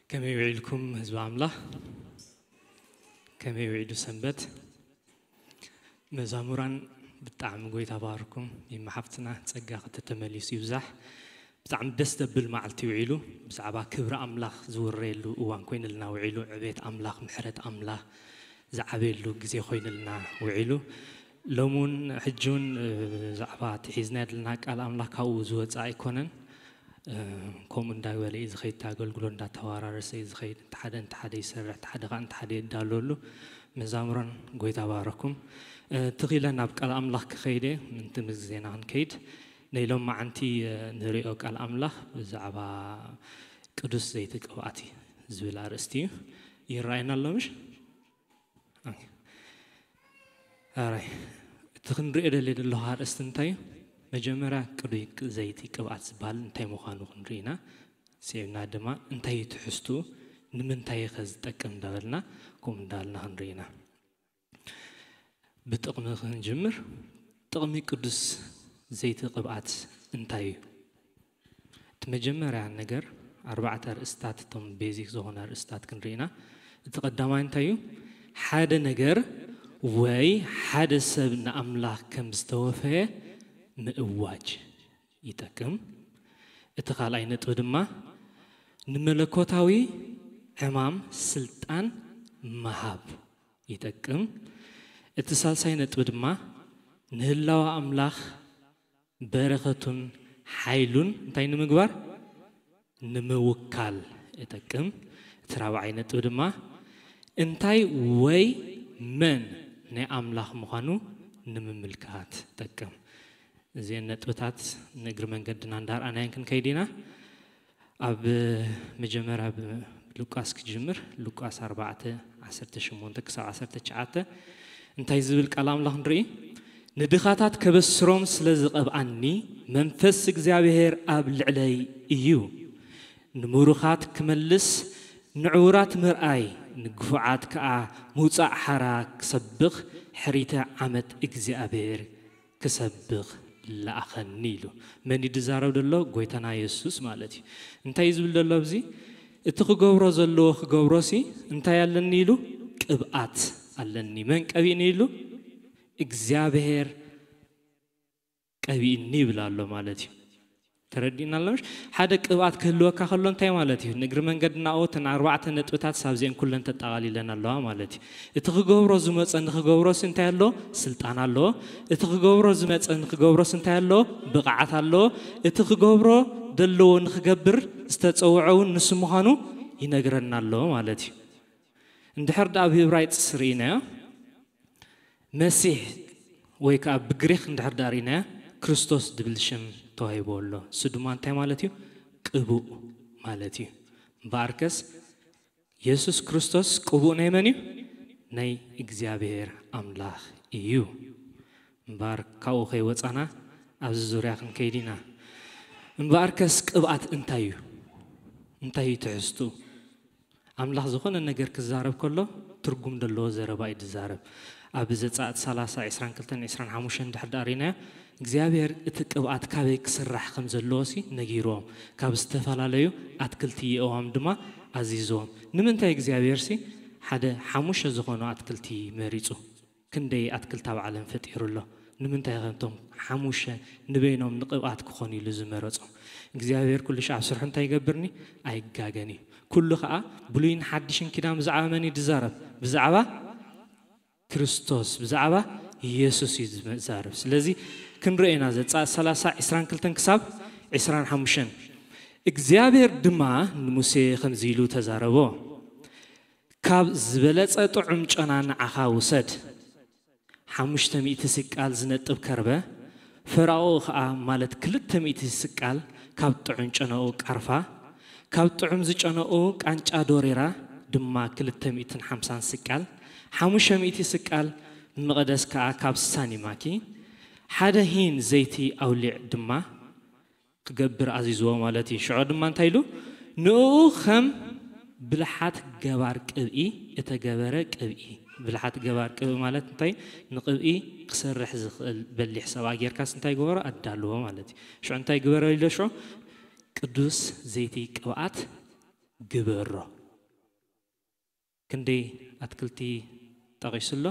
ከመይ ውዒልኩም ህዝቢ ኣምላኽ? ከመይ ውዒሉ ሰንበት? መዛሙራን ብጣዕሚ ጎይታ ባርኩም። ይመሓፍትና ጸጋ ከተተመሊሱ ይብዛሕ። ብጣዕሚ ደስ ዘብል መዓልቲ ውዒሉ። ብዛዕባ ክብሪ ኣምላኽ ዝውረየሉ እዋን ኮይንልና ውዒሉ። ዕቤት ኣምላኽ፣ ምሕረት ኣምላኽ ዝዓበየሉ ግዜ ኮይንልና ውዒሉ። ሎሙን ሕጂውን ብዛዕባ እቲ ሒዝና ዘለና ቃል ኣምላኽ ካብኡ ዝወፅእ ኣይኮነን። ከምኡ እንዳበለ እዩ ዝኸይድ፣ ኣገልግሎ እንዳተዋራረሰ እዩ ዝኸይድ። እንተ ሓደ እንተ ሓደ ይሰርሕ፣ እንተ ሓደ ከዓ እንተ ሓደ የዳለሉ። መዛሙራን ጎይታ ባረኩም። ትኺለ ናብ ቃል ኣምላኽ ክኸይደ ምንቲ ምስ ግዜና ክንከይድ ናይ ሎም መዓንቲ ንሪኦ ቃል ኣምላኽ ብዛዕባ ቅዱስ ዘይቲ ቅብኣት እዩ ዝብል ኣርእስቲ እዩ። ይረኣየና ኣሎ ምሽ? ኣራይ፣ እቲ ክንሪኦ ደልየ ዘለኹ ኣርእስቲ እንታይ እዩ? መጀመርያ ቅዱይ ዘይቲ ቅብኣት ዝበሃል እንታይ ምዃኑ ክንርኢ ኢና። ስዒብና ድማ እንታይ እዩ ትሕዝቱ፣ ንምንታይ ከ ዝጠቅም እንዳበልና ከምኡ እንዳበልና ክንርኢ ኢና። ብጥቕሚ ክንጅምር፣ ጥቕሚ ቅዱስ ዘይቲ ቅብኣት እንታይ እዩ? እቲ መጀመርያ ነገር ኣርባዕተ ኣርእስታት፣ እቶም ቤዚክ ዝኾነ ኣርእስታት ክንርኢ ኢና። እቲ ቀዳማይ እንታይ እዩ? ሓደ ነገር ወይ ሓደ ሰብ ንኣምላኽ ከም ዝተወፈየ ምእዋጅ ይጠቅም። እቲ ካልኣይ ነጥቢ ድማ ንመለኮታዊ ዕማም ስልጣን ምሃብ ይጠቅም። እቲ ሳልሳይ ነጥቢ ድማ ንህላወ ኣምላኽ በረኸቱን ሓይሉን እንታይ ንምግባር? ንምውካል ይጠቅም። እቲ ራብዓይ ነጥቢ ድማ እንታይ ወይ መን ናይ ኣምላኽ ምዃኑ ንምምልካት ይጠቅም። እዚአን ነጥብታት ንእግሪ መንገድና እንዳርኣናየን ክንከይድ ኢና። ኣብ መጀመርያ ብሉቃስ ክጅምር፣ ሉቃስ ኣርባዕተ ዓሰርተ ሸሞንተ ክሳብ ዓሰርተ ትሽዓተ እንታይ ዝብል ቃል ኣምላኽ ንርኢ? ንድኻታት ከበስሮም ስለ ዝቐብኣኒ መንፈስ እግዚኣብሔር ኣብ ልዕለይ እዩ። ንምሩኻት ክመልስ፣ ንዕዉራት ምርኣይ፣ ንግፉዓት ከኣ ምውጻእ ሓራ ክሰብኽ፣ ሕሪተ ዓመት እግዚኣብሔር ክሰብኽ ለኣኸኒ ኢሉ። መን እዩ ዝዛረብ ዘሎ? ጎይታና የሱስ ማለት እዩ። እንታይ እዩ ዝብል ዘሎ ኣብዚ? እቲ ክገብሮ ዘለዎ ክገብሮሲ እንታይ ኣለኒ ኢሉ? ቅብኣት ኣለኒ። መን ቀቢእኒ ኢሉ? እግዚኣብሔር ቀቢእኒ ይብል ኣሎ ማለት እዩ። ተረዲእና ኣሎ ምሽ? ሓደ ቅብኣት ክህልወካ ከሎ እንታይ ማለት እዩ? ንእግሪ መንገድና ኦ፣ እተን ኣርባዕተ ነጥብታት ሳብዚአን ኩለን ተጠቓሊለን ኣለዋ ማለት እዩ። እቲ ክገብሮ ዝመፀ ንክገብሮስ እንታይ ኣለዎ? ስልጣን ኣለዎ። እቲ ክገብሮ ዝመፀ ንክገብሮስ እንታይ ኣለዎ? ብቕዓት ኣለዎ። እቲ ክገብሮ ዘለዎ ንክገብር ዝተፀውዐ እውን ንሱ ምዃኑ ይነግረና ኣለዎ ማለት እዩ። እንድሕር ደኣ ኣብ ዕብራይጥስ ርኢናዮ፣ መሲሕ ወይ ከዓ ብግሪክ እንድሕር ደኣ ርኢናዮ፣ ክርስቶስ ድብል ሽም ተዋሂቦ ኣሎ። እሱ ድማ እንታይ ማለት እዩ? ቅቡእ ማለት እዩ። እምበኣርከስ የሱስ ክርስቶስ ቅቡእ ናይ መን እዩ? ናይ እግዚኣብሔር ኣምላኽ እዩ። እምበኣር ካብኡ ከይወፃና ኣብዚ ዙርያ ክንከይድ ኢና። እምበኣርከስ ቅብኣት እንታይ እዩ? እንታይ እዩ ትሕዝቱ? ኣምላኽ ዝኾነ ነገር ክዛረብ ከሎ ትርጉም ዘለዎ ዘረባ እዩ ዝዛረብ። ኣብ ዘጸኣት ሰላሳ፣ ዕስራን ክልተን ዕስራን ሓሙሽተን እንድሕር ደኣ ርኢናዮ፣ እግዚኣብሔር እቲ ቅብኣት ካበይ ክስራሕ ከም ዘለዎሲ ነጊርዎም፣ ካብ ዝተፈላለዩ ኣትክልቲ የእዋም ድማ ኣዚዝዎም። ንምንታይ እግዚኣብሔርሲ ሓደ ሓሙሽተ ዝኾኑ ኣትክልቲ መሪጹ? ክንደይ ኣትክልቲ ኣብ ዓለም ፈጢሩ ኣሎ። ንምንታይ ኸ እቶም ሓሙሽተ ንበይኖም ንቅብኣት ክኾኑ ኢሉ ዝመረጾም? እግዚኣብሔር ኩሉ ሻዕ ኣብ ስርሑ እንታይ ይገብርኒ? ኣይጋገን እዩ። ኩሉ ኸዓ ብሉይን ሓድሽን ኪዳን ብዛዕባ መን እዩ ዝዛረብ? ብዛዕባ ክርስቶስ፣ ብዛዕባ ኢየሱስ እዩ ዝዛረብ። ስለዚ ክንርኦ ኢና ዘጸኣት ሰላሳ፣ ዕስራን ክልተን ክሳብ ዕስራን ሓሙሽተን። እግዚኣብሔር ድማ ንሙሴ ከምዚ ኢሉ ተዛረቦ፣ ካብ ዝበለጸ ጥዑም ጨና ንዓኻ ውሰድ። ሓሙሽተ ሚእቲ ስቃል ዝነጥብ ከርበ፣ ፈራኡ ኸኣ ማለት ክልተ ሚእቲ ስቃል ካብ ጥዑም ጨናኡ ቃርፋ፣ ካብ ጥዑም ዝጨናኡ ቃንጫ ዶሬራ ድማ ክልተ ሚእትን ሓምሳን ስቃል፣ ሓሙሽተ ሚእቲ ስቃል መቐደስ ከኣ ካብ ሳኒማኪ፣ ሓደ ሂን ዘይቲ ኣውሊዕ ድማ ክገብር ኣዚዝዎ ማለት እዩ። ሽዑ ድማ እንታይ ኢሉ? ንእኡ ከም ብልሓት ገባር ቅብኢ እተገበረ ቅብኢ። ብልሓት ገባር ቅብኢ ማለት እንታይ? ንቅብኢ ክሰርሕ ዝኽእል በሊሕ ሰብኣ ጌርካስ እንታይ ግበሮ? ኣዳልዎ ማለት እዩ። ሽዑ እንታይ ግበሮ ኢሎ? ሽዑ ቅዱስ ዘይቲ ቅብኣት ግበሮ። ክንደይ ኣትክልቲ ጠቒሱ ኣሎ?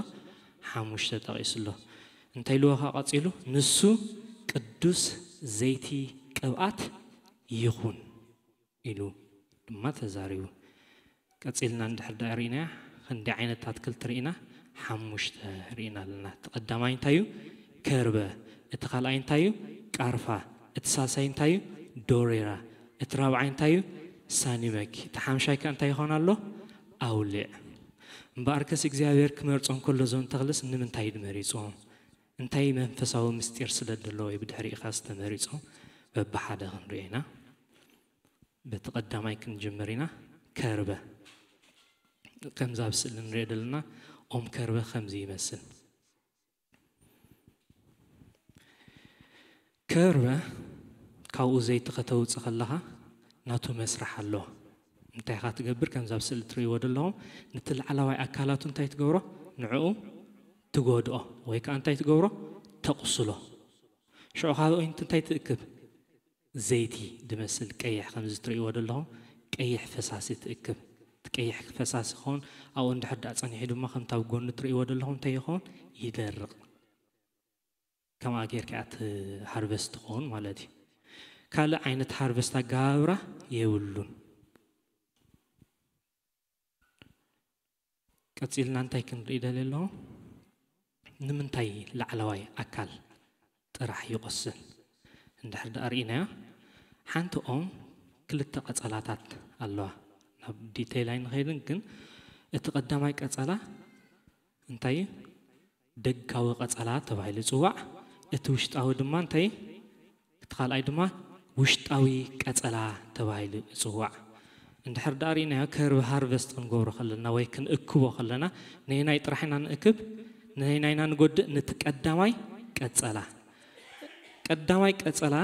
ሓሙሽተ ጠቒሱ ኣሎ። እንታይ ኢልዎ ከዓ ቀጺሉ? "ንሱ ቅዱስ ዘይቲ ቅብኣት ይኹን" ኢሉ ድማ ተዛሪቡ። ቀጺልና እንድሕር ደኣ ርኢናያ፣ ክንደይ ዓይነት ኣትክልቲ ርኢና? ሓሙሽተ ርኢና ኣለና። እቲ ቀዳማይ እንታይ እዩ? ከርበ። እቲ ካልኣይ እንታይ እዩ? ቃርፋ። እቲ ሳልሳይ እንታይ እዩ? ዶሬራ። እቲ ራብዓይ እንታይ እዩ? ሳኒመኪ። እቲ ሓምሻይ ከ እንታይ ይኾን ኣሎ? ኣውሊዕ። እምበኣርከስ እግዚኣብሔር ክመርጾ እንከሎ እዞም ተኽልስ ንምንታይ እዩ መሪጾም? እንታይ መንፈሳዊ ምስጢር ስለ ዘለዎ እዩ ብድሕሪኡ ኸኣ ዝተመሪጾም? በብሓደ ክንሪኦ ኢና። በቲ ቀዳማይ ክንጅምር ኢና። ከርበ። ከምዛ ኣብ ስእሊ ንሪኦ ዘለና ኦም ከርበ ከምዚ ይመስል። ከርበ ካብኡ ዘይቲ ከተውፅእ ከለኻ ናቱ መስርሕ ኣለዎ። እንታይ ኢኻ ትገብር? ከምዛ ኣብ ስእሊ ትርእይዎ ዘለኹም፣ ነቲ ላዕለዋይ ኣካላቱ እንታይ ትገብሮ? ንዕኡ ትጎድኦ ወይ ከዓ እንታይ ትገብሮ? ተቑስሎ። ሽዑ ካብ ኦይንቲ እንታይ ትእክብ? ዘይቲ ድመስል ቀይሕ ከምዚ ትርእይዎ ዘለኹም ቀይሕ ፈሳሲ ትእክብ። እቲ ቀይሕ ፈሳሲ ክኸውን ኣብኡ እንድሕር ደኣ ጸኒሑ ድማ ከምቲ ኣብ ጎኒ ትርእይዎ ዘለኹም እንታይ ይኸውን? ይደርቕ። ከምኣ ጌርካ እያ ትሃርቨስት ትኸውን ማለት እዩ። ካልእ ዓይነት ሃርቨስት ኣገባብራ የብሉን። ቀጺልና እንታይ ክንርኢ ደልየ ኣለኹ? ንምንታይ ላዕለዋይ ኣካል ጥራሕ ይቆስል? እንድሕር ደኣ ርኢናዮ፣ ሓንቲ ኦም ክልተ ቀጸላታት ኣለዋ። ናብ ዲቴይል ኣይንኸይድን፣ ግን እቲ ቀዳማይ ቀጸላ እንታይ እዩ? ደጋዊ ቀጸላ ተባሂሉ ይጽዋዕ። እቲ ውሽጣዊ ድማ እንታይ? እቲ ካልኣይ ድማ ውሽጣዊ ቀጸላ ተባሂሉ ይጽዋዕ። እንድሕር ደኣ ርኢናዮ፣ ከርብ ሃርቨስት ክንገብሮ ከለና ወይ ክንእክቦ ከለና፣ ነየናይ ጥራሕ ኢና ንእክብ? ነየናይ ኢና ንጎድእ? ነቲ ቀዳማይ ቀጸላ። ቀዳማይ ቀጸላ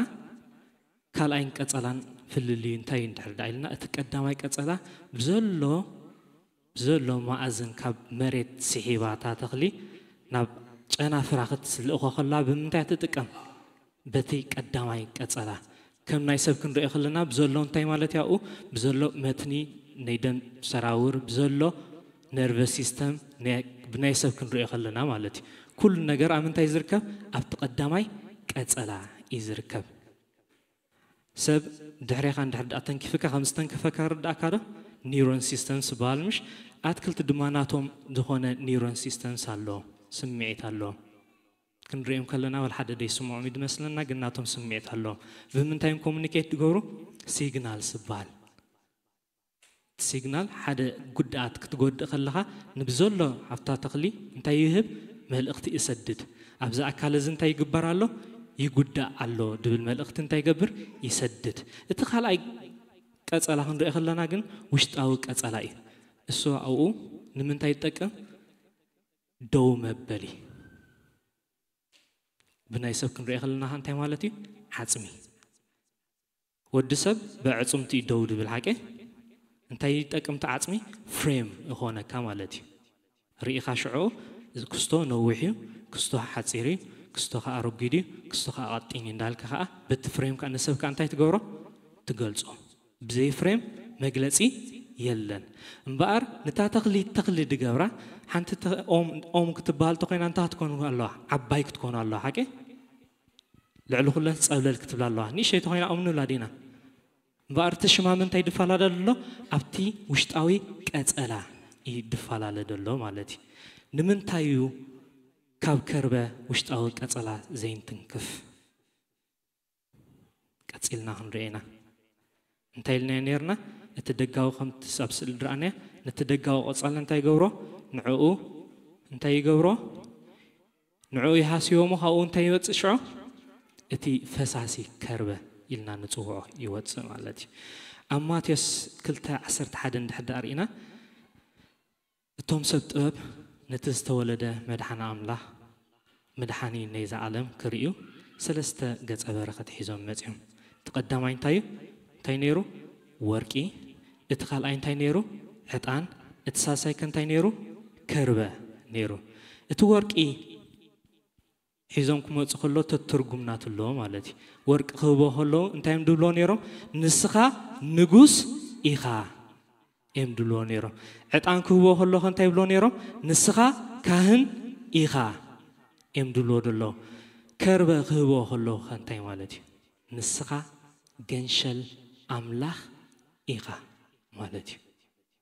ካልኣይን ቀጸላን ፍልልዩ እንታይ እዩ እንድሕር ደኣ ኢልና፣ እቲ ቀዳማይ ቀጸላ ብዘሎ፣ ብዘሎ መኣዝን ካብ መሬት ስሒባ እታ ተኽሊ ናብ ጨናፍራ ክትልእኾ ከላ ብምንታይ ትጥቀም? በቲ ቀዳማይ ቀጸላ። ከም ናይ ሰብ ክንሪኦ ከለና ብዘሎ እንታይ ማለት እዩ ኣብኡ? ብዘሎ መትኒ ናይ ደም ሰራውር፣ ብዘሎ ነርቨስ ሲስተም ናይ፣ ብናይ ሰብ ክንሪኦ ከለና ማለት እዩ። ኩሉ ነገር ኣብ ምንታይ ዝርከብ? ኣብቲ ቀዳማይ ቀጸላ እዩ ዝርከብ። ሰብ ድሕሬኻ እንድሕር ደኣ ተንኪፍካ ከም ዝተንከፈካ ርዳእካ ዶ? ኒውሮን ሲስተምስ ዝበሃል ምሽ? ኣትክልቲ ድማ ናቶም ዝኾነ ኒውሮን ሲስተምስ ኣለዎም፣ ስምዒት ኣለዎም። ክንሪኦም ከለና ወላ ሓደ ደይስምዖም እዩ ዝመስለና፣ ግን ናቶም ስምዒት ኣለዎም። ብምንታይ እዮም ኮሙኒኬት ዝገብሩ? ሲግናልስ ዝበሃል። እቲ ሲግናል ሓደ ጉድኣት ክትጎድእ ከለኻ ንብዘሎ ኣብታ ተኽሊ እንታይ ይህብ? መልእኽቲ ይሰድድ። ኣብዚ ኣካል እዚ እንታይ ይግበር ኣሎ? ይጉዳእ ኣሎ ድብል መልእኽቲ እንታይ ይገብር? ይሰድድ። እቲ ካልኣይ ቀጸላ ክንሪኦ ከለና ግን ውሽጣዊ ቀጸላ እዩ። እሱ ኣብኡ ንምንታይ ይጠቅም? ደው መበሊ። ብናይ ሰብ ክንሪኦ ከለና እንታይ ማለት እዩ? ዓጽሚ። ወዲ ሰብ ብዕጽምቲ እዩ ደው ድብል ሓቂ። እንታይ ይጠቅም እቲ ዓጽሚ? ፍሬም ይኾነካ ማለት እዩ። ርኢኻ ሽዑ ክስቶ ነዊሕ እዩ፣ ክስቶ ሓጺር እዩ፣ ክስቶ ከዓ ረጒድ እዩ፣ ክስቶ ከዓ ቀጢን እዩ እንዳልካ ከዓ በቲ ፍሬም ከዓ ንሰብ ከዓ እንታይ ትገብሮ? ትገልጾ። ብዘይ ፍሬም መግለጺ የለን። እምበኣር ንታ ተኽሊ ተኽሊ ድገብራ ሓንቲ ተ-፣ ኦም፣ ኦም ክትበሃል ተኮይና እንታይ ክትኮኑ ኣለዋ? ዓባይ ክትኮኑ ኣለዋ ሓቂ። ልዕሊ ኩለን ጸብለል ክትብላ ኣለዋ። ንእሸተይ ተኾይና ኦም ንብላ ዲና? እምበኣር እቲ ሽማ ምንታይ ድፈላለ ኣሎ? ኣብቲ ውሽጣዊ ቀጸላ እዩ ድፈላለ ዘሎ ማለት እዩ። ንምንታይ እዩ ካብ ከርበ ውሽጣዊ ቀጸላ ዘይንትንክፍ? ቀጺልና ክንሪኦ ኢና። እንታይ ኢልናዮ ነይርና? እቲ ደጋዊ ከምቲ ኣብ ስእሊ ድረኣናዮ፣ ነቲ ደጋዊ ቀጸላ እንታይ ይገብሮ? ንዕኡ እንታይ ይገብሮ? ንዕኡ ይሃስዮ እሞ ካብኡ እንታይ ይወጽእ ሽዑ? እቲ ፈሳሲ ከርበ ኢልና ንጽውዖ ይወጽእ ማለት እዩ። ኣብ ማቴዎስ ክልተ ዓሰርተ ሓደ እንድሕር ደኣ ርኢና፣ እቶም ሰብ ጥበብ ነቲ ዝተወለደ መድሓኒ ኣምላኽ፣ መድሓኒ ናይዛ ዓለም ክርእዩ ሰለስተ ገጸ በረኸት ሒዞም መጺኦም። እቲ ቀዳማይ እንታይ እዩ? እንታይ ነይሩ? ወርቂ። እቲ ካልኣይ እንታይ ነይሩ? ዕጣን። እቲ ሳልሳይ ከ እንታይ ነይሩ? ከርበ ነይሩ። እቲ ወርቂ ሒዞም ክመጹ ከሎ ተትርጉም ናቱ ኣለዎ ማለት እዩ። ወርቂ ክህቦ ከለዉ እንታይ እዮም ድብሎ ነይሮም? "ንስኻ ንጉስ ኢኻ፣ እዮም ድልዎ ነይሮም። ዕጣን ክህብዎ ከለኹ እንታይ ይብልዎ ነይሮም? ንስኻ ካህን ኢኻ እዮም ድልዎ ደለዉ። ከርበ ክህብዎ ከለኹ እንታይ ማለት እዩ? ንስኻ ገንሸል ኣምላኽ ኢኻ ማለት እዩ።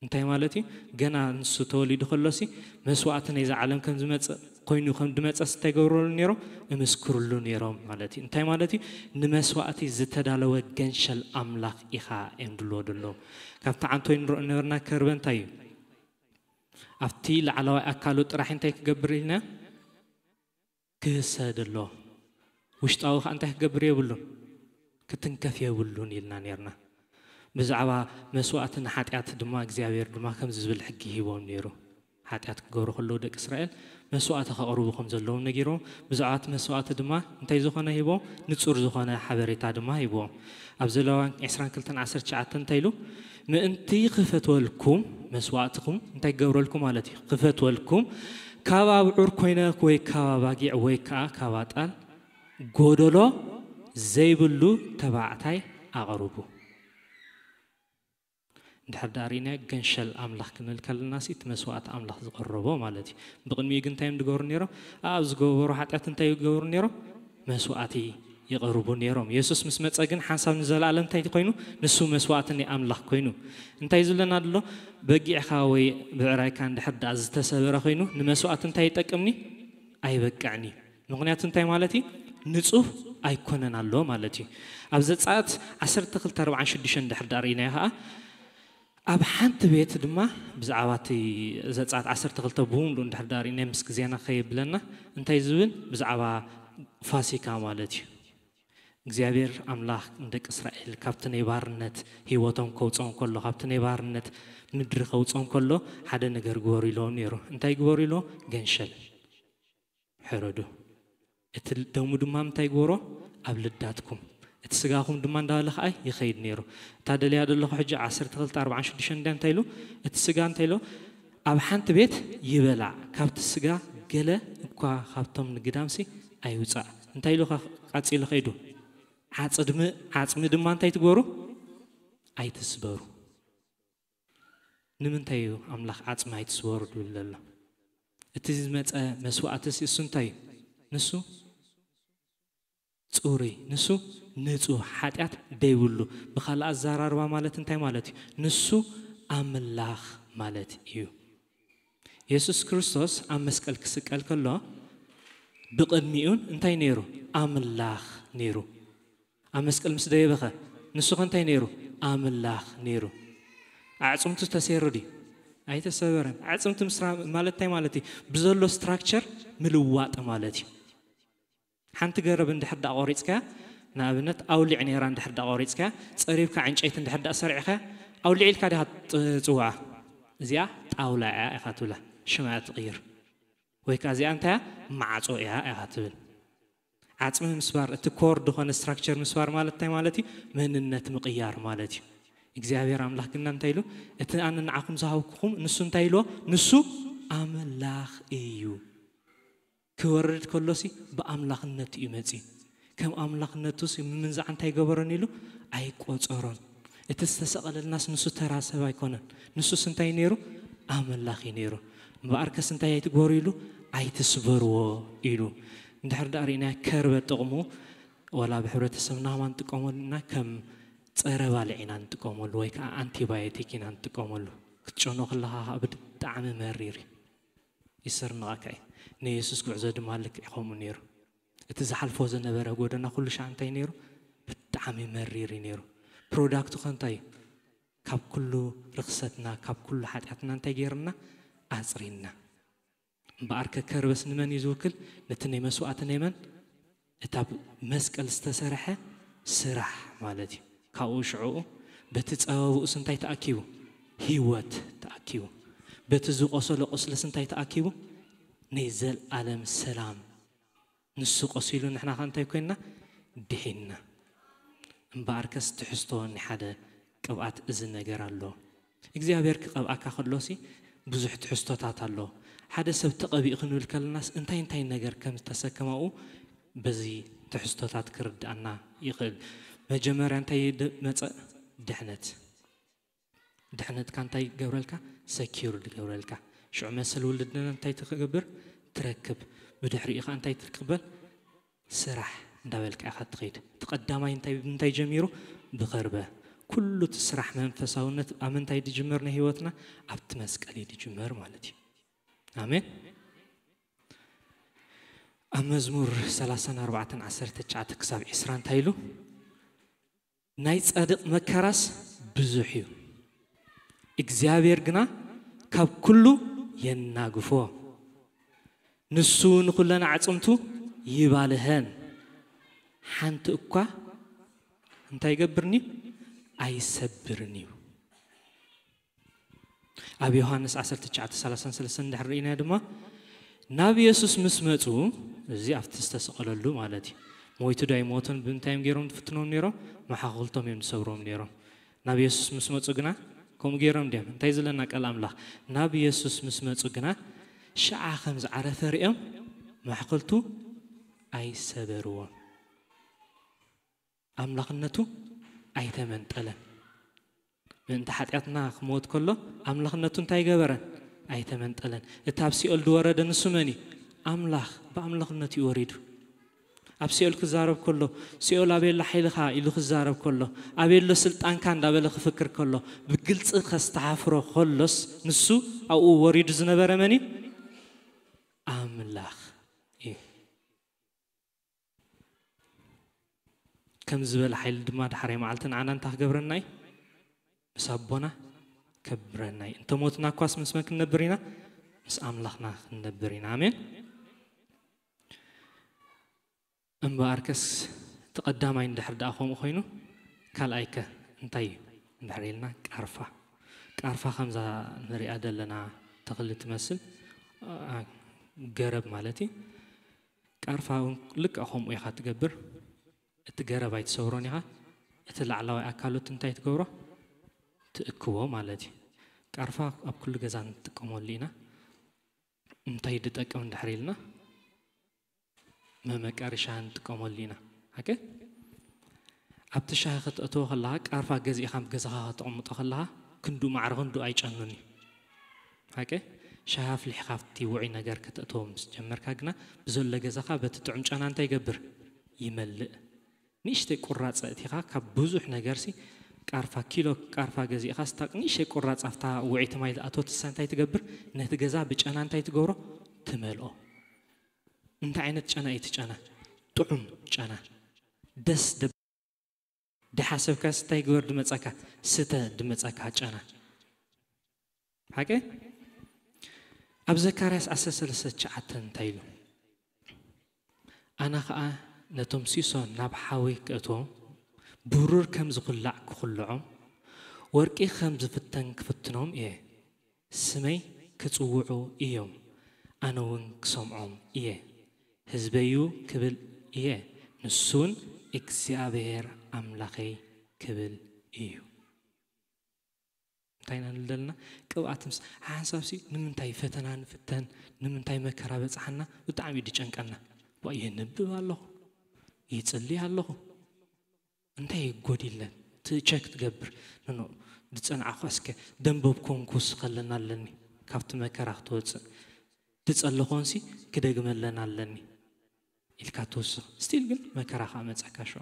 እንታይ ማለት እዩ? ገና ንሱ ተወሊዱ ከሎሲ መስዋእቲ ናይዛ ዓለም ከም ዝመጽእ ኮይኑ ከም ድመጸስ እንታይ ገብረሉ ነይሮም? እምስክርሉ ነይሮም ማለት እዩ። እንታይ ማለት እዩ? ንመስዋእቲ ዝተዳለወ ገንሸል ኣምላኽ ኢኻ እዮም ድልዎ ደለዉ። ካብቲ ዓንቶ ንርኦ ነበርና ከርበ እንታይ እዩ? ኣብቲ ላዕለዋይ ኣካሉ ጥራሕ እንታይ ክገብር ኢልና? ክህሰ ደሎ። ውሽጣዊ ከዓ እንታይ ክገብር የብሉን? ክትንከፍ የብሉን ኢልና ነርና። ብዛዕባ መስዋእቲ ንሓጢኣት ድማ እግዚኣብሔር ድማ ከምዚ ዝብል ሕጊ ሂቦም ነይሩ። ሓጢኣት ክገብሩ ከለዉ ደቂ እስራኤል መስዋእቲ ከቕርቡ ከም ዘለዎም ነጊሮም። ብዛዕባ እቲ መስዋእቲ ድማ እንታይ ዝኾነ ሂቦም? ንጹር ዝኾነ ሓበሬታ ድማ ሂቦም። ኣብ ዘለዋን ዕስራን ክልተን ዓሰርተ ትሽዓተ እንታይ ኢሉ? ምእንቲ ክፈትወልኩም መስዋእትኹም እንታይ ክገብረልኩም ማለት እዩ? ክፈትወልኩም ካብ ኣብዑር ኮይነ ወይ ካብ ኣባጊዕ ወይ ከዓ ካብ ኣጣል ጎደሎ ዘይብሉ ተባዕታይ ኣቕርቡ። እንድሕር ደኣ ርኢናዮ ገንሸል ኣምላኽ ክንብል ከለና ሲ እቲ መስዋእቲ ኣምላኽ ዝቐረቦ ማለት እዩ። ብቕድሚኡ ግን እንታይ እዮም ዝገብሩ ነይሮም? ኣብ ዝገበሩ ሓጢኣት እንታይ ይገብሩ ነይሮም? መስዋእቲ ይቐርቡ ነይሮም። የሱስ ምስ መጸ ግን ሓንሳብ ንዘለኣለም እንታይ ኮይኑ? ንሱ መስዋእቲ ናይ ኣምላኽ ኮይኑ። እንታይ ዝብለና ኣሎ? በጊዕኻ ወይ ብዕራይካ እንድሕር ደኣ ዝተሰበረ ኮይኑ ንመስዋእቲ እንታይ ይጠቅምኒ? ኣይበቅዕኒ። ምኽንያቱ እንታይ ማለት እዩ? ንጹህ ኣይኮነን ኣሎ ማለት እዩ። ኣብ ዘጸኣት ዓሰርተ ክልተ ኣርብዓን ሽዱሽተን እንድሕር ደኣ ርኢናዮ ኸኣ ኣብ ሓንቲ ቤት ድማ ብዛዕባ እቲ ዘጸኣት ዓሰርተ ክልተ ብሙሉእ እንድሕር ደኣ ርኢናዮ ምስ ግዜና ከየብለና እንታይ ዝብል ብዛዕባ ፋሲካ ማለት እዩ። እግዚኣብሔር ኣምላኽ ንደቂ እስራኤል ካብቲ ናይ ባርነት ህይወቶም ከውፅኦም ከሎ ካብቲ ናይ ባርነት ምድሪ ከውፅኦም ከሎ ሓደ ነገር ግበሩ ኢሎም ነይሩ። እንታይ ግበሩ ኢሎ? ገንሸል ሕረዱ። እቲ ደሙ ድማ እንታይ ግበሮ? ኣብ ልዳትኩም እቲ ስጋኹም ድማ እንዳበለ ከኣ ይኸይድ ነይሩ። እታ ደልያ ዘለኹ ሕጂ ዓሰርተ ክልተ ኣርብዓን ሽዱሽተን እንታይ ኢሉ? እቲ ስጋ እንታይ ኢሎ? ኣብ ሓንቲ ቤት ይበላዕ። ካብቲ ስጋ ገለ እኳ ካብቶም ንግዳምሲ ኣይውፃእ። እንታይ ኢሉ ቀፂሉ ከይዱ? ዓፅድሚ ዓፅሚ ድማ እንታይ ትግበሩ? ኣይትስበሩ። ንምንታይ እዩ ኣምላኽ ዓፅሚ ኣይትስበሩ ድብል ዘሎ? እቲ ዝመፀ መስዋእትስ እሱ እንታይ እዩ? ንሱ ፅሩይ፣ ንሱ ንፁህ ሓጢኣት ደይብሉ። ብኻልእ ኣዘራርባ ማለት እንታይ ማለት እዩ? ንሱ ኣምላኽ ማለት እዩ። የሱስ ክርስቶስ ኣብ መስቀል ክስቀል ከሎ ብቕድሚኡን እንታይ ነይሩ? ኣምላኽ ነይሩ። ኣብ መስቀል ምስ ደየበኸ ንሱ ኸ እንታይ ነይሩ? ኣምላኽ ነይሩ። ኣዕፅምቱ ተሰይሩ ድዩ? ኣይተሰበረን። ኣዕፅምቲ ምስራ ማለት እንታይ ማለት እዩ? ብዘሎ ስትራክቸር ምልዋጥ ማለት እዩ። ሓንቲ ገረብ እንድሕር ዳ ቆሪፅካያ፣ ንኣብነት ኣውሊዕ ነይራ እንድሕር ዳ ቆሪፅካያ፣ ፀሪብካ ዕንጨይቲ እንድሕር ዳ ሰሪዕኻያ፣ ኣውሊዕ ኢልካ ዲኻ ትፅውዓ? እዚኣ ጣውላ እያ ኢኻ ትብላ፣ ሽማ እያ ትቕይር። ወይ ከዓ እዚኣ እንታይ እያ? ማዕፆ እያ ኢኻ ትብል። ዓፅሚ ምስባር፣ እቲ ኮር ዝኾነ ስትራክቸር ምስባር ማለት እንታይ ማለት እዩ? መንነት ምቕያር ማለት እዩ። እግዚኣብሔር ኣምላኽ ግና እንታይ ኢሉ? እቲ ኣነ ንዓኹም ዝሃብኩኹም ንሱ እንታይ ኢልዎ? ንሱ ኣምላኽ እዩ። ክወርድ ከሎሲ ብኣምላኽነቱ እዩ መፂኡ። ከም ኣምላኽነቱሲ ምምንዛዕ እንታይ ገበሮን ኢሉ? ኣይቆፀሮን። እቲ ዝተሰቐለልናስ ንሱ ተራ ሰብ ኣይኮነን። ንሱስ እንታይ ነይሩ? ኣምላኽ እዩ ነይሩ። እምበኣርከስ እንታይ ኣይትግበሩ ኢሉ? ኣይትስበርዎ ኢሉ። እንድሕር ደኣ ርኢናዮ ከርበ ጥቕሙ ዋላ ኣብ ሕብረተሰብና ከማ ንጥቀመሉ ኢና፣ ከም ፀረ ባልዕ ኢና ንጥቀመሉ ወይ ከዓ ኣንቲባዮቲክ ኢና ንጥቀመሉ። ክትጨኖ ከለኻ ከዓ ብጣዕሚ መሪር እዩ። ይስርንቐካ እዩ። ንየሱስ ጉዕዞ ድማ ልክዕ ከምኡ ነይሩ። እቲ ዝሓልፎ ዝነበረ ጎደና ኩሉ ሻዕ እንታይ ነይሩ? ብጣዕሚ መሪር እዩ ነይሩ። ፕሮዳክቱ ከ እንታይ እዩ? ካብ ኩሉ ርኽሰትና ካብ ኩሉ ሓጢኣትና እንታይ ገይርና? ኣፅሪና። እምበኣርከ ከርበስ ንመን እዩ ዝውክል? ነቲ ናይ መስዋእቲ ናይ መን? እታ ብ መስቀል ዝተሰርሐ ስራሕ ማለት እዩ። ካብኡ ሽዕኡ በቲ ጸባብኡስ እንታይ ተኣኪቡ? ህይወት ተኣኪቡ። በቲ ዝቆሰሎ ቁስልስ እንታይ ተኣኪቡ? ናይ ዘልኣለም ሰላም። ንሱ ቆሲሉ ንሕና ከ እንታይ ኮይንና? ድሒንና። እምበኣርከስ ትሕዝቶ ናይ ሓደ ቅብኣት እዚ ነገር ኣሎ። እግዚኣብሔር ክቐብኣካ ከሎሲ ብዙሕ ትሕዝቶታት ኣሎ። ሓደ ሰብ ተቐቢኡ ክንብል ከለናስ እንታይ እንታይ ነገር ከም ዝተሰከመኡ በዚ ትሕዝቶታት ክርድኣና ይኽእል። መጀመርያ እንታይ ድ- መጸ? ድሕነት። ድሕነትካ እንታይ ይገብረልካ? ሰኪር ይገብረልካ። ሽዑ መሰል ውልድና እንታይ ትገብር? ትረክብ። ብድሕሪኡ ኸዓ እንታይ ትቅበል? ስራሕ እንዳበልካ ኢኻ ትኸይድ። እቲ ቀዳማይ እንታይ እንታይ ጀሚሩ? ብኸርበ። ኩሉ እቲ ስራሕ መንፈሳውነት ኣብ ምንታይ ድጅመር? ናይ ህይወትና ኣብቲ መስቀል እዩ ድጅመር ማለት እዩ። ኣሜን። ኣብ መዝሙር ሰላሳን ኣርባዕተን ዓሰርተ ትሽዓተ ክሳብ ዕስራ እንታይ ኢሉ? ናይ ጻድቕ መከራስ ብዙሕ እዩ፣ እግዚኣብሔር ግና ካብ ኩሉ የናግፎ። ንሱ ንኹለን ኣዕጽምቱ ይባልሀን፣ ሓንቲ እኳ እንታይ ይገብርን እዩ? ኣይሰብርን እዩ። ኣብ ዮሃንስ ዓሰርተ ትሽዓተ ሰላሳን ሰለስተን እንድሕር ርኢና ድማ፣ ናብ የሱስ ምስ መጹ፣ እዚ ኣብቲ ዝተሰቐለሉ ማለት እዩ። ሞይቱ ዶ ኣይሞተን ብምንታይ እዮም ገይሮም ዝፍትኖም ነይሮም? መሓኹልቶም እዮም ዝሰብሮም ነይሮም። ናብ የሱስ ምስ መጹ ግና፣ ከምኡ ገይሮም ድዮም? እንታይ ዝለና ቃል ኣምላኽ? ናብ የሱስ ምስ መጹ ግና፣ ሽዓ ከም ዝዓረፈ ርእዮም፣ ማሕኸልቱ ኣይሰበርዎን። ኣምላኽነቱ ኣይተመንጠለን። ምእንቲ ሓጢኣትና ክሞት ከሎ፣ ኣምላኽነቱ እንታይ ገበረን? ኣይተመንጠለን። እቲ ኣብ ሲኦል ዝወረደ ንሱ መን እዩ? ኣምላኽ። ብኣምላኽነቱ እዩ ወሪዱ። ኣብ ሲኦል ክዛረብ ከሎ፣ ሲኦል ኣበየሎ ሓይልኻ ኢሉ ክዛረብ ከሎ፣ ኣበየሎ ስልጣንካ እንዳበለ ክፍክር ከሎ፣ ብግልጺ ከስተሓፍሮ ከሎስ፣ ንሱ ኣብኡ ወሪዱ ዝነበረ መን እዩ? ኣምላኽ እዩ። ከም ዝበለ ሓይሊ ድማ፣ ዳሕራይ መዓልቲ ንዓና እንታይ ክገብረና እዩ? ምስ ኣቦና ከብረና እዩ። እንተ ሞትና እኳስ ምስ መን ክንነብር ኢና? ምስ ኣምላኽና ክንነብር ኢና። ኣሜን። እምበኣርከስ፣ እቲ ቀዳማይ እንድሕር ደኣ ከምኡ ኮይኑ፣ ካልኣይከ እንታይ እዩ? እንድሕር ኢልና፣ ቃርፋ። ቃርፋ ከምዛ ንሪኣ ዘለና ተኽሊ ትመስል፣ ኣ፣ ገረብ ማለት እዩ። ቃርፋ እውን ልክዕ ከምኡ ኢኻ ትገብር። እቲ ገረብ ኣይትሰብሮን ኢኻ። እቲ ላዕላዋይ ኣካሉ እቲ እንታይ ትገብሮ? ትእክቦ ማለት እዩ። ቃርፋ ኣብ ኩሉ ገዛ ንጥቀመሉ ኢና። እንታይ ድጠቅም እንድሕር ኢልና፣ መመቀሪ ሻሂ ንጥቀመሉ ኢና። ሓቂ? ኣብቲ ሻሂ ከተእትዎ ከለኻ፣ ቃርፋ ገዚእኻ ኣብ ገዛኻ ከተቕምጦ ከለኻ፣ ክንዱ ማዕረ ክንዱ ኣይጨኑን እዩ። ሓቂ? ሻሂ ኣፍሊሕኻ ኣብቲ ውዑይ ነገር ከተእትዎ ምስ ጀመርካ ግና፣ ብዘሎ ገዛኻ በቲ ጥዑም ጨና እንታይ ይገብር? ይመልእ። ንእሽተይ ቁራጽ ኣእቲኻ፣ ካብ ብዙሕ ነገርሲ፣ ቃርፋ፣ ኪሎ ቃርፋ ገዚእኻ፣ ስታቅ ንእሽተይ ቁራጽ ኣብታ ውዕይቲ ማይ ዝኣተወት፣ እሳ እንታይ ትገብር? ነቲ ገዛ ብጨና እንታይ ትገብሮ? ትመልኦ። እንታይ ዓይነት ጨና እዩ እቲ ጨና? ጥዑም ጨና። ደስ ደ-፣ ደሓሰብካስ እንታይ ግበር ድመጸካ? ስተ ድመጸካ ጨና። ሓቂ? ኣብ ዘካርያስ ዓሰርተ ሰለስተ ትሽዓተ እንታይ ኢሉ? ኣነ ኸኣ ነቶም ሲሶ ናብ ሓዊ ክእትዎም፣ ብሩር ከም ዝኹላዕ ክኹልዖም፣ ወርቂ ከም ዝፍተን ክፍትኖም እየ። ስመይ ክጽውዑ እዮም፣ ኣነ እውን ክሰምዖም እየ። ህዝበዩ ክብል እየ፣ ንሱ እውን እግዚኣብሔር ኣምላኸይ ክብል እዩ። እንታይ ኢና ንብል ዘለና? ቅብኣት ምስ ሓንሳብሲ ንምንታይ ፈተና ንፍተን፣ ንምንታይ መከራ በጽሓና ብጣዕሚ እዩ ዝጨንቀና። ዋ፣ የንብብ ኣለኹ፣ ይጽሊ ኣለኹ፣ እንታይ ጎዲለ? እቲ ቸክ ትገብር። ኖ፣ ኖ፣ ዝጸንዓኹ እስከ ደንበብ ኮንኩስ ከለና ኣለኒ፣ ካብቲ መከራ ክትወጽእ። ዝጸለኾንሲ ክደግመለን ኣለኒ ኢልካ ትውስኽ። ስቲል ግን መከራ ከኣ መጸካ ሽዑ።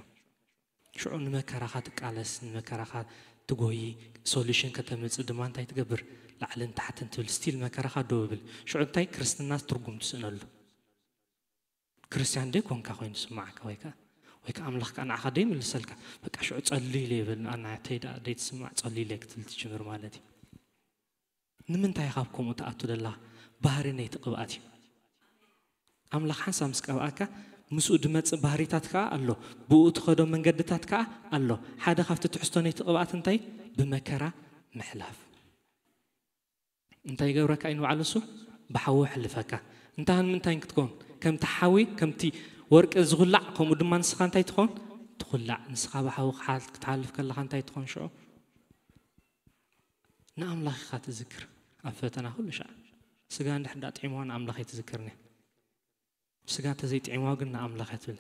ሽዑ ንመከራኻ ትቃለስ፣ ንመከራኻ ትጎይ፣ ሶሉሽን ከተምጽእ ድማ እንታይ ትገብር? ላዕልን ታሕትን ትብል፣ ስቲል መከራኻ ደው ይብል። ሽዑ እንታይ? ክርስትናስ ትርጉም ትስእነሉ። ክርስትያን ደይ ኮንካ ኮይኑ ዝስማዓካ፣ ወይ ከኣ፣ ወይ ከኣ ኣምላኽ ከኣ ንዓኻ ደይ ምልሰልካ። በቃ ሽዑ ጸልይ ኢለ ይብል፣ ንኣናተይ ደኣ ደይ ትስማዕ፣ ጸልይ ኢለ ክትብል ትጅምር ማለት እዩ። ንምንታይ ካብ ከምኡ ትኣቱ ደላ? ባህሪ ናይቲ ቅብኣት እዩ። ኣምላኽ ሓንሳብ ምስ ቀብኣካ፣ ምስኡ ድመጽእ ባህሪታት ከኣ ኣሎ፣ ብኡ ትኸዶ መንገድታት ከኣ ኣሎ። ሓደ ካብቲ ትሕዝቶ ናይቲ ቅብኣት እንታይ? ብመከራ ምሕላፍ። እንታይ ይገብረካ እዩ ንባዕሉ እሱ? ብሓዊ የሕልፈካ። እንታህን ምንታይን ክትከውን? ከምቲ ሓዊ፣ ከምቲ ወርቂ ዝኹላዕ፣ ከምኡ ድማ ንስኻ እንታይ ትኸውን? ትኹላዕ። ንስኻ ብሓዊ ክሓል-፣ ክትሓልፍ ከለኻ እንታይ ትኸውን ሽዑ? ንኣምላኽ ኢኻ ትዝክር። ኣብ ፈተና ኩሉ ሻዕ። ስጋ እንድሕር ደኣ ጥዒምዋ ንኣምላኽ ኣይትዝክርን እያ። ስጋ እንተዘይጥዒምዋ ግን ንኣምላኽ እያ ትብል።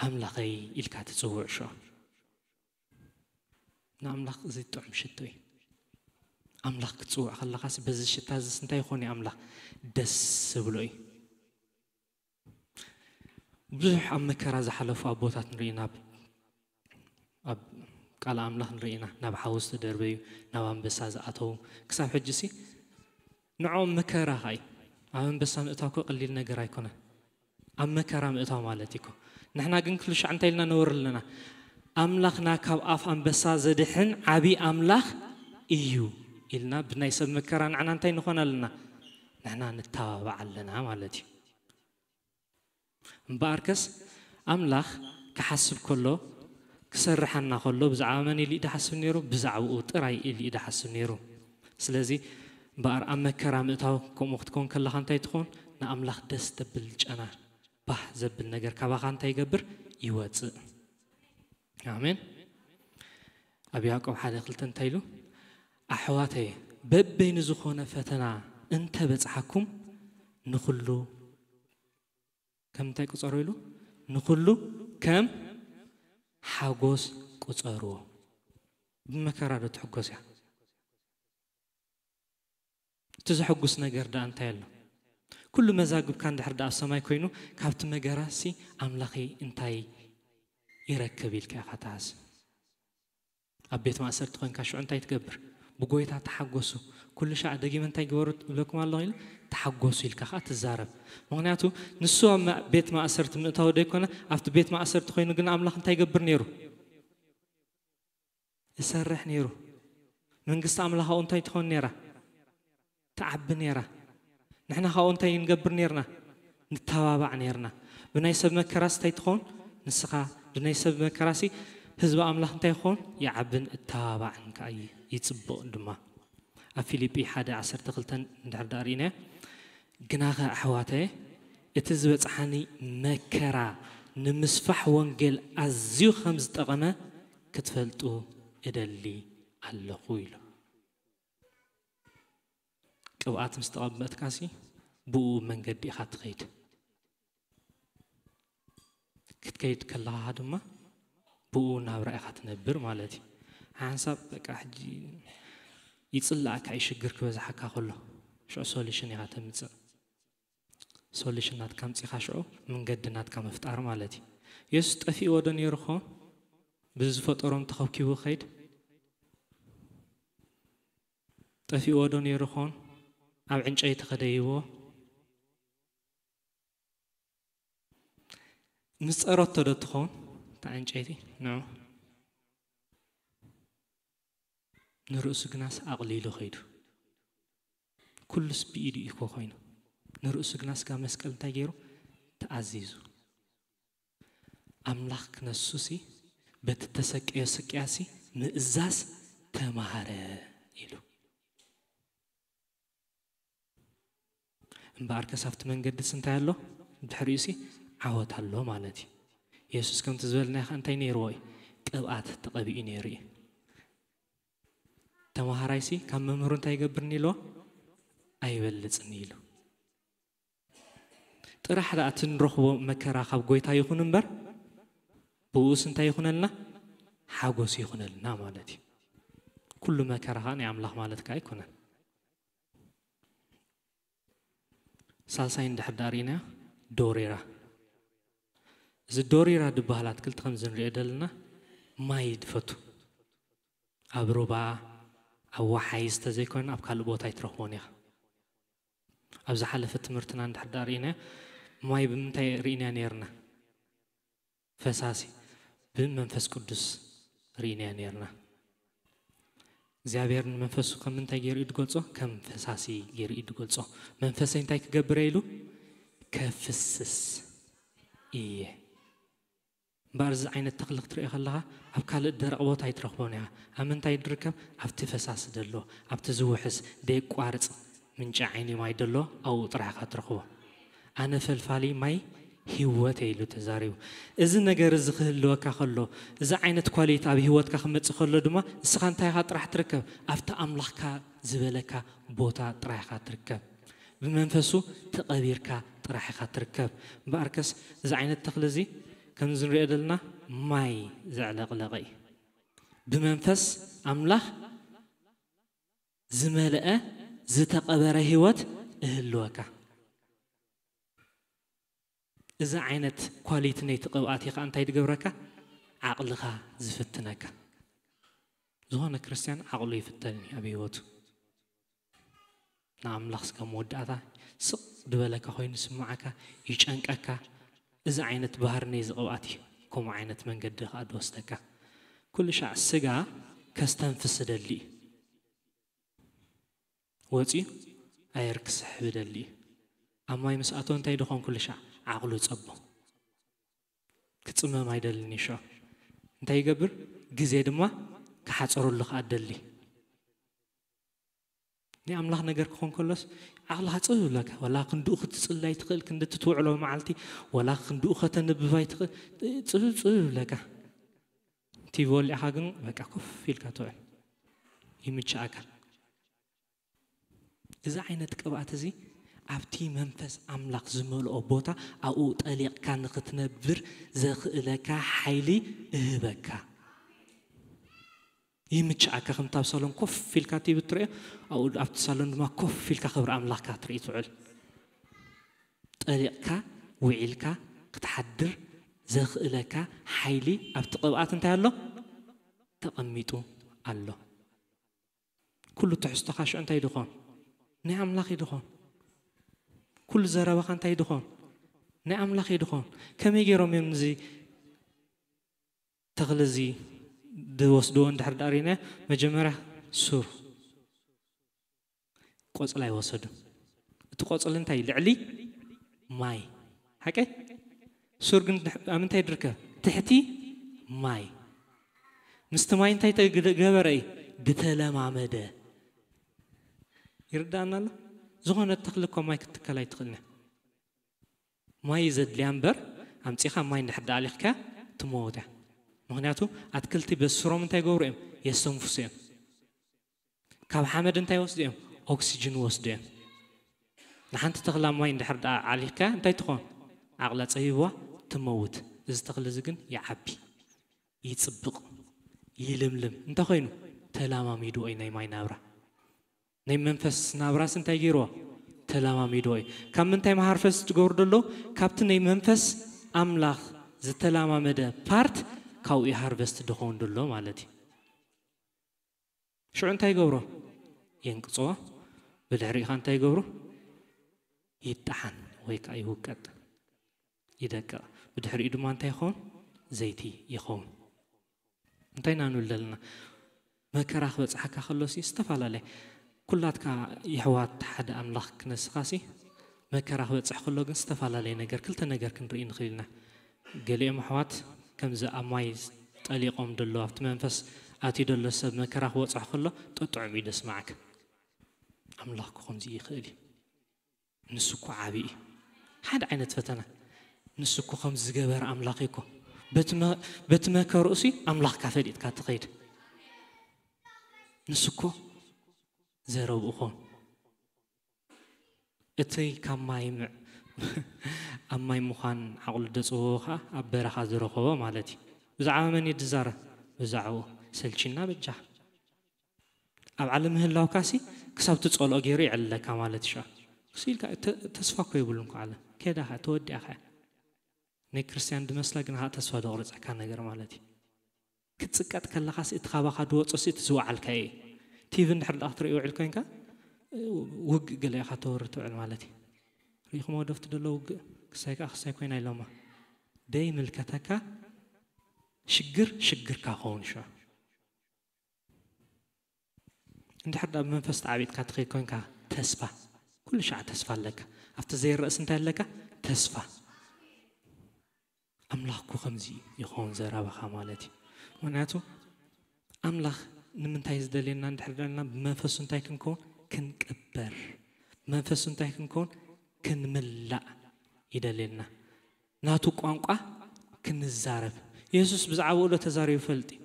ኣምላኸይ ኢልካ ትጽውዕ ሽዑ። ንኣምላኽ እዚ ጥዑም ሽቶ እዩ። ኣምላኽ ክትጽውዕ ከለኻሲ በዚ ሽታ እዚስ እንታይ ይኾን እዩ? ኣምላኽ ደስ ዝብሎ እዩ። ብዙሕ ኣብ መከራ ዝሓለፉ ኣቦታት ንርኢ ኢና። ኣብ ቃል ኣምላኽ ንርኢ ኢና። ናብ ሓዊ ዝተደርበዩ፣ ናብ ኣንበሳ ዝኣተዉ፣ ክሳብ ሕጂ ሲ ንዕኦም መከራ ኸኣ እዩ። ኣብ ኣንበሳ ምእታው እኮ ቀሊል ነገር ኣይኮነን። ኣብ መከራ ምእታው ማለት እዩ እኮ። ንሕና ግን ኩሉ ሻዕ እንታይ ኢልና ነወር ኣለና? ኣምላኽና ካብ ኣፍ ኣንበሳ ዘድሕን ዓቢ ኣምላኽ እዩ ኢልና ብናይ ሰብ መከራ ንሕና እንታይ ንኾን ኣለና? ንሕና ንተባባዕ ኣለና ማለት እዩ። እምበኣርከስ ኣምላኽ ክሓስብ ከሎ፣ ክሰርሓና ከሎ ብዛዕባ መን ኢሉ እዩ ድሓስብ ነይሩ? ብዛዕባኡ ጥራይ ኢሉ እዩ ድሓስብ ነይሩ። ስለዚ እምበኣር ኣብ መከራ ምእታው ከምኡ ክትከውን ከለኻ እንታይ ትኸውን? ንኣምላኽ ደስ ተብል ጨና ባህ ዘብል ነገር ካባኻ እንታይ ይገብር? ይወፅእ። ኣሜን። ኣብ ያዕቆብ ሓደ ክልተ እንታይ ኢሉ? ኣሕዋተየ፣ በበይኑ ዝኾነ ፈተና እንተ በጽሓኩም ንኹሉ ከም እንታይ ቁጸሩ ኢሉ? ንኹሉ ከም ሓጎስ ቁጸርዎ። ብመከራ ዶ ትሕጎስ እያ? እቲ ዘሐጉስ ነገር ደኣ እንታይ ኣሎ? ኩሉ መዛግብካ እንድሕር ደኣ ኣብ ሰማይ ኮይኑ፣ ካብቲ መከራሲ ኣምላኸይ እንታይ ይረክብ ኢልካ ኢኻ ትሓስብ። ኣብ ቤት ማእሰርቲ ኮይንካ ሽዑ እንታይ ትገብር? ብጎይታ ተሓጎሱ። ኩሉ ሻዕ ደጊመ እንታይ ግበሩ እብለኩም ኣለኹ ኢሉ፣ ተሓጎሱ ኢልካ ኸኣ ትዛረብ። ምኽንያቱ ንሱ ኣብ መ-፣ ቤት ማእሰርቲ ምእታው ደይኮነ፣ ኣብቲ ቤት ማእሰርቲ ኮይኑ ግን ኣምላኽ እንታይ ይገብር ነይሩ? ይሰርሕ ነይሩ። መንግስቲ ኣምላኽ ኣብኡ እንታይ ትኾን ነይራ? ትዓቢ ነይራ። ንሕና ካብኡ እንታይ ንገብር ነይርና? ንተባባዕ ነይርና። ብናይ ሰብ መከራስ እንታይ ትኾን? ንስኻ ብናይ ሰብ መከራሲ ህዝቢ ኣምላኽ እንታይ ይኾን? ይዓብን እተባባዕን ከኣ ይ-፣ ይጽብቕ ድማ። ኣብ ፊልጲ ሓደ ዓሰርተ ክልተ እንድሕር ደኣ ርኢናዮ፣ ግናኸ ኣሕዋተየ፣ እቲ ዝበጽሓኒ መከራ ንምስፋሕ ወንጌል ኣዝዩ ከም ዝጠቐመ ክትፈልጡ እደሊ ኣለኹ ኢሉ። ቅብኣት ምስ ተቐበእትካሲ ብኡ መንገዲ ኢኻ ትኸይድ። ክትከይድ ከለኻ ድማ ብኡ ናብራ ኢኻ ትነብር ማለት እዩ። ሓንሳብ በቃ ሕጂ ይጽላእካ እዩ ሽግር ክበዝሓካ ከሎ፣ ሽዑ ሶሉሽን ኢኻ ተምጽእ። ሶሉሽን ናትካ ኣምጺኻ ሽዑ መንገዲ ናትካ ምፍጣር ማለት እዩ። የሱስ ጠፊእዎ ዶ ነይሩ ኾን? ብዝፈጠሮም ተኸብኪቡ ኸይድ? ጠፊእዎ ዶ ነይሩ ኾን? ኣብ ዕንጨይቲ ከደይዎ? ምስ ጸረቶ ዶ ትኸውን? እታ ዕንጨይቲ ንዑ። ንርእሱ ግናስ ኣቕሊሉ ኸይዱ። ኩሉስ ብኢዱ እዩ እኮ ኮይኑ። ንርእሱ ግና ስጋ መስቀል እንታይ ገይሩ? ተኣዚዙ። ኣምላኽ ክነሱሲ በቲ ተሰቀዮ ስቅያሲ ምእዛዝ ተማሃረ ኢሉ። እምበኣርከስ ኣብቲ መንገድስ እንታይ ኣሎ? ድሕሪኡሲ ዓወት ኣሎ ማለት እዩ። የሱስ ከምቲ ዝበልናዮ ኸዓ እንታይ ነይርዎ እዩ? ቅብኣት ተቐቢኡ ነይሩ እዩ። ተማሃራይሲ ካብ መምህሩ እንታይ ይገብርኒ ኢልዎ? ኣይበልጽን ኢሉ። ጥራሕ ደኣ እቲ ንረኽቦ መከራ ካብ ጎይታ ይኹን እምበር፣ ብኡስ እንታይ ይኹነልና? ሓጎስ ይኹነልና ማለት እዩ። ኩሉ መከራ ኸዓ ናይ ኣምላኽ ማለት ከኣ ኣይኮነን። ሳልሳይ እንድሕር ደኣ ርኢናዮ፣ ዶሪራ። እዚ ዶሪራ ዝበሃል ኣትክልቲ ከምዚ ንሪኦ ዘለና ማይ ድፈቱ። ኣብ ሩባ፣ ኣብ ወሓይዝ ተዘይኮይኑ ኣብ ካልእ ቦታ ኣይትረኽቦን ኢኻ። ኣብ ዝሓለፈ ትምህርትና እንድሕር ደኣ ርኢናዮ፣ ማይ ብምንታይ ርኢናዮ ነይርና? ፈሳሲ ብመንፈስ ቅዱስ ርኢናዮ ነይርና። እግዚኣብሔር ንመንፈሱ ከም እንታይ ገይሩ እዩ ዝገልጾ? ከም ፈሳሲ ገይሩ እዩ ዝገልጾ። መንፈሰይ እንታይ ክገብር እየ ኢሉ? ከፍስስ እየ። እምበኣር እዚ ዓይነት ተኽሊ ክትርኢ ከለኻ ኣብ ካልእ ደረቕ ቦታ ኣይትረኽቦን ኢኻ። ኣብ ምንታይ ድርከብ? ኣብቲ ፈሳሲ ደሎ፣ ኣብቲ ዝውሕዝ ደየቋርጽ ምንጪ ዓይኒ ማይ ደሎ ኣብኡ ጥራሕ ኢኻ ትረኽቦ። ኣነ ፈልፋሊ ማይ ህይወት እየ ኢሉ ተዛሪቡ። እዚ ነገር እዚ ክህልወካ ከሎ፣ እዚ ዓይነት ኳሊቲ ኣብ ህይወትካ ክመጽእ ከሎ ድማ ንስኻ እንታይ ኢኻ ጥራሕ ትርከብ? ኣብቲ ኣምላኽካ ዝበለካ ቦታ ጥራሕ ኢኻ ትርከብ። ብመንፈሱ ተቐቢርካ ጥራሕ ኢኻ ትርከብ። እምበኣርከስ እዚ ዓይነት ተኽሊ እዚ ከምዚ ንሪኦ ዘለና ማይ ዘዕለቕለቐ እዩ። ብመንፈስ ኣምላኽ ዝመልአ ዝተቐበረ ህይወት እህልወካ። እዚ ዓይነት ኳሊቲ ነይቲ ቅብኣት እዩ ከዓ እንታይ ድገብረካ? ዓቕልኻ ዝፍትነካ። ዝኾነ ክርስትያን ዓቕሉ ይፍተን እዩ ኣብ ህይወቱ። ንኣምላኽ ስጋብ መወዳእታ ስቕ ዝበለካ ኮይኑ ይስምዓካ፣ ይጨንቀካ። እዚ ዓይነት ባህሪ ነዚ ቅብኣት እዩ ከምኡ ዓይነት መንገዲ ከዓ ድወስደካ። ኩሉ ሻዕ ስጋ ከስተንፍስ ደሊ እዩ። ወፂኡ ኣየር ክስሕብ ደሊ እዩ። ኣብ ማይ ምስ ኣተወ እንታይ ድኾን ኩሉ ሻዕ ዓቕሉ ጸቦ። ክጽመም ኣይደልን እዩ። እንታይ ይገብር? ግዜ ድማ ክሓፀረሉ ከዓ ደሊ። ናይ ኣምላኽ ነገር ክኾን ከሎስ ዓቕልኻ ጽብ ይብለካ። ወላ ክንድኡ ክትጽል ኣይትኽእል፣ ክንዲ ትትውዕሎ መዓልቲ፣ ወላ ክንድኡ ከተንብብ ኣይትኽእል፣ ጽብ ጽብ ይብለካ። ቲቪ ወሊዕኻ ግን በቃ ኮፍ ኢልካ ትውዕል። ይምችኣካ። እዚ ዓይነት ቅብኣት እዚ ኣብቲ መንፈስ ኣምላኽ ዝመልኦ ቦታ ኣብኡ ጠሊቕካ ንኽትነብር ዘኽእለካ ሓይሊ እህበካ። ይምችኣካ። ከምቲ ኣብ ሳሎን ኮፍ ኢልካ ቲቪ ትርእዮ፣ ኣብኡ ኣብቲ ሳሎን ድማ ኮፍ ኢልካ ክብሪ ኣምላኽካ ትርኢ ትውዕል። ጠሊቕካ ውዒልካ ክትሓድር ዘኽእለካ ሓይሊ ኣብቲ ቅብኣት እንታይ ኣሎ? ተቐሚጡ ኣሎ። ኩሉ ትሕዝቶኻ ሽዑ እንታይ ድኾን? ናይ ኣምላኽ እዩ ድኾን። ኩሉ ዘረባኻ እንታይ ድኾን? ናይ ኣምላኽ እዩ ድኾን። ከመይ ገይሮም እዮም እዚ ተኽሊ እዚ ድወስድዎ እንድሕር ዳኣ ርኢና፣ መጀመርያ ሱር ቆጽሊ ኣይወሰዱን። እቲ ቆጽሊ እንታይ? ልዕሊ ማይ። ሓቀይ? ሱር ግን ድሕ-፣ ኣብ ምንታይ ድርከብ? ትሕቲ ማይ። ምስቲ ማይ እንታይ ተገበረ እዩ? ድተለማመደ። ይርዳእና ኣሎ? ዝኾነት ተኽሊ እኮ ማይ ክትትከል ኣይትኽእልን እያ። ማይ ዘድልያ እምበር፣ ኣምጺኻ ማይ እንድሕር ደኣ ኣሊኽካ ትመውት እያ። ምኽንያቱ ኣትክልቲ በስሮም እንታይ ይገብሩ እዮም? የስተንፍሱ እዮም። ካብ ሓመድ እንታይ ይወስዱ እዮም? ኦክሲጅን ይወስዱ እዮም። ንሓንቲ ተኽሊ ኣብ ማይ እንድሕር ደኣ ዓሊኽካ እንታይ ትኾን? ዓቕላ ጸቢብዋ ትመውት። እዚ ተኽሊ እዚ ግን ይዓቢ፣ ይጽብቕ፣ ይልምልም። እንተ ኾይኑ ተላማሚድዎ እዩ ናይ ማይ ናብራ። ናይ መንፈስ ናብራስ እንታይ ገይርዎ? ተላማሚድዎ እዩ። ካብ ምንታይ ሃርቨስት ዝገብሩ ደሎ? ካብቲ ናይ መንፈስ ኣምላኽ ዝተላማመደ ፓርት ካብኡ እዩ ሃርቨስት ድኸውን ደሎ ማለት እዩ። ሽዑ እንታይ ይገብሮ? የንቅጽዎ። ብድሕሪኡ ኸ እንታይ ይገብሩ? ይጠሓን ወይ ከዓ ይውቀጥ፣ ይደቅቕ። ብድሕሪኡ ድማ እንታይ ይኸውን? ዘይቲ ይኸውን። እንታይ ኢና ንብል ዘለና? መከራ ክበጽሓካ ከሎሲ ዝተፈላለየ፣ ኩላትካ የሕዋት ሓደ ኣምላኽ ክነስኻሲ፣ መከራ ክበጽሕ ከሎ ግን ዝተፈላለየ ነገር፣ ክልተ ነገር ክንርኢ ንኽእል ኢና። ገሊኦም ኣሕዋት ከምዚ ኣብ ማይ ጠሊቖም ደሎ፣ ኣብቲ መንፈስ ኣትዩ ደሎ ሰብ መከራ ክበጽሖ ከሎ ጥጥዑም እዩ ደስማዓካ። ኣምላኽ እኮ ከምዚ ይኽእል እዩ። ንሱ እኮ ዓቢ እዩ። ሓደ ዓይነት ፈተና። ንሱ እኮ ከምዚ ዝገበረ ኣምላኽ እዩ እኮ። በቲ መ-፣ በቲ መከርኡ ሲ ኣምላኽካ ፈሊጥካ ትኸይድ። ንሱ እኮ ዘረብኡ ኾን። እቲ ካብ ማይ ም-፣ ኣብ ማይ ምዃን ዓቕሉ ደጽዎ ኸኣ ኣብ በረኻ ዝረኸቦ ማለት እዩ። ብዛዕባ መን እዩ ዝዛረብ? ብዛዕባኡ። ሰልችና በጃ። ኣብ ዓለም ምህላውካሲ ክሳብ ትጸልኦ ገይሩ የዕልለካ ማለት እዩ። ክስ ኢልካ ተ-፣ ተስፋ እኮ የብሉን እኮ ዓለም። ከዳ ኸኣ ተወዲኣ ኸኣ። ናይ ክርስትያን ድመስላ ግን ኸኣ ተስፋ ደቑርጸካ ነገር ማለት እዩ። ክትጽቀጥ ከለኻሲ እቲ ካባኻ ድወጾሲ እቲ ዝወዓልካ እዩ። ቲቪ እንድሕር ደኣ ክትርኢ ውዕል ኮይንካ፣ ውግእ ገለ ኢኻ ተወሪ ትውዕል ማለት እዩ። ርኢኹሞ ዶ ኣብቲ ደሎ ውግእ? ክሳይ ከኣ ክሳይ ኮይና ኢሎማ። ደይምልከተካ ሽግር ሽግርካ ክኸውን ሽዑ። እንድሕር ደኣ ብመንፈስ ተዓቢጥካ ትኸይድ ኮይንካ ተስፋ፣ ኩሉ ሻዕ ተስፋ ኣለካ። ኣብቲ ዘይረእስ እንታይ ኣለካ? ተስፋ። ኣምላኽ እኮ ከምዚ ይኸውን ዘረባኻ ማለት እዩ። ምኽንያቱ ኣምላኽ ንምንታይ ዝደልየና እንድሕር ደለና ብመንፈሱ እንታይ ክንከውን? ክንቅበር። ብመንፈሱ እንታይ ክንከውን? ክንምላእ ይደልየና። ናቱ ቋንቋ ክንዛረብ። የሱስ ብዛዕባኡ ዶ ተዛሪቡ ይፈልጥ እዩ?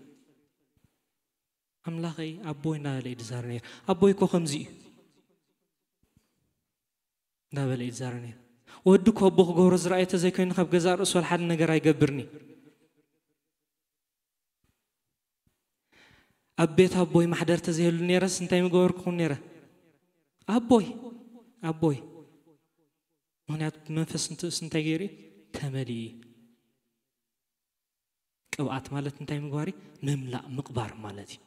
ኣምላኸይ፣ ኣቦይ እንዳበለ እዩ ዝዛረብ ነይሩ። ኣቦይ እኮ ከምዚ እዩ እንዳበለ እዩ ዝዛረብ ነይሩ። ወዲ እኮ ኣቦ ክገብሮ ዝረኣየ ተዘይኮይኑ ካብ ገዛእ ርእሱ ወላ ሓደ ነገር ኣይገብርኒ። ኣብ ቤት ኣቦይ ማሕደር ተዘይህሉ ነይረስ እንታይ ምገበርኩኹም ነይረ? ኣቦይ ኣቦይ ምክንያቱ መንፈስ ንትእስ እንታይ ገይሩ እዩ? ተመሊኡ እዩ። ቅብኣት ማለት እንታይ ምግባር እዩ? ምምላእ ምቕባር ማለት እዩ።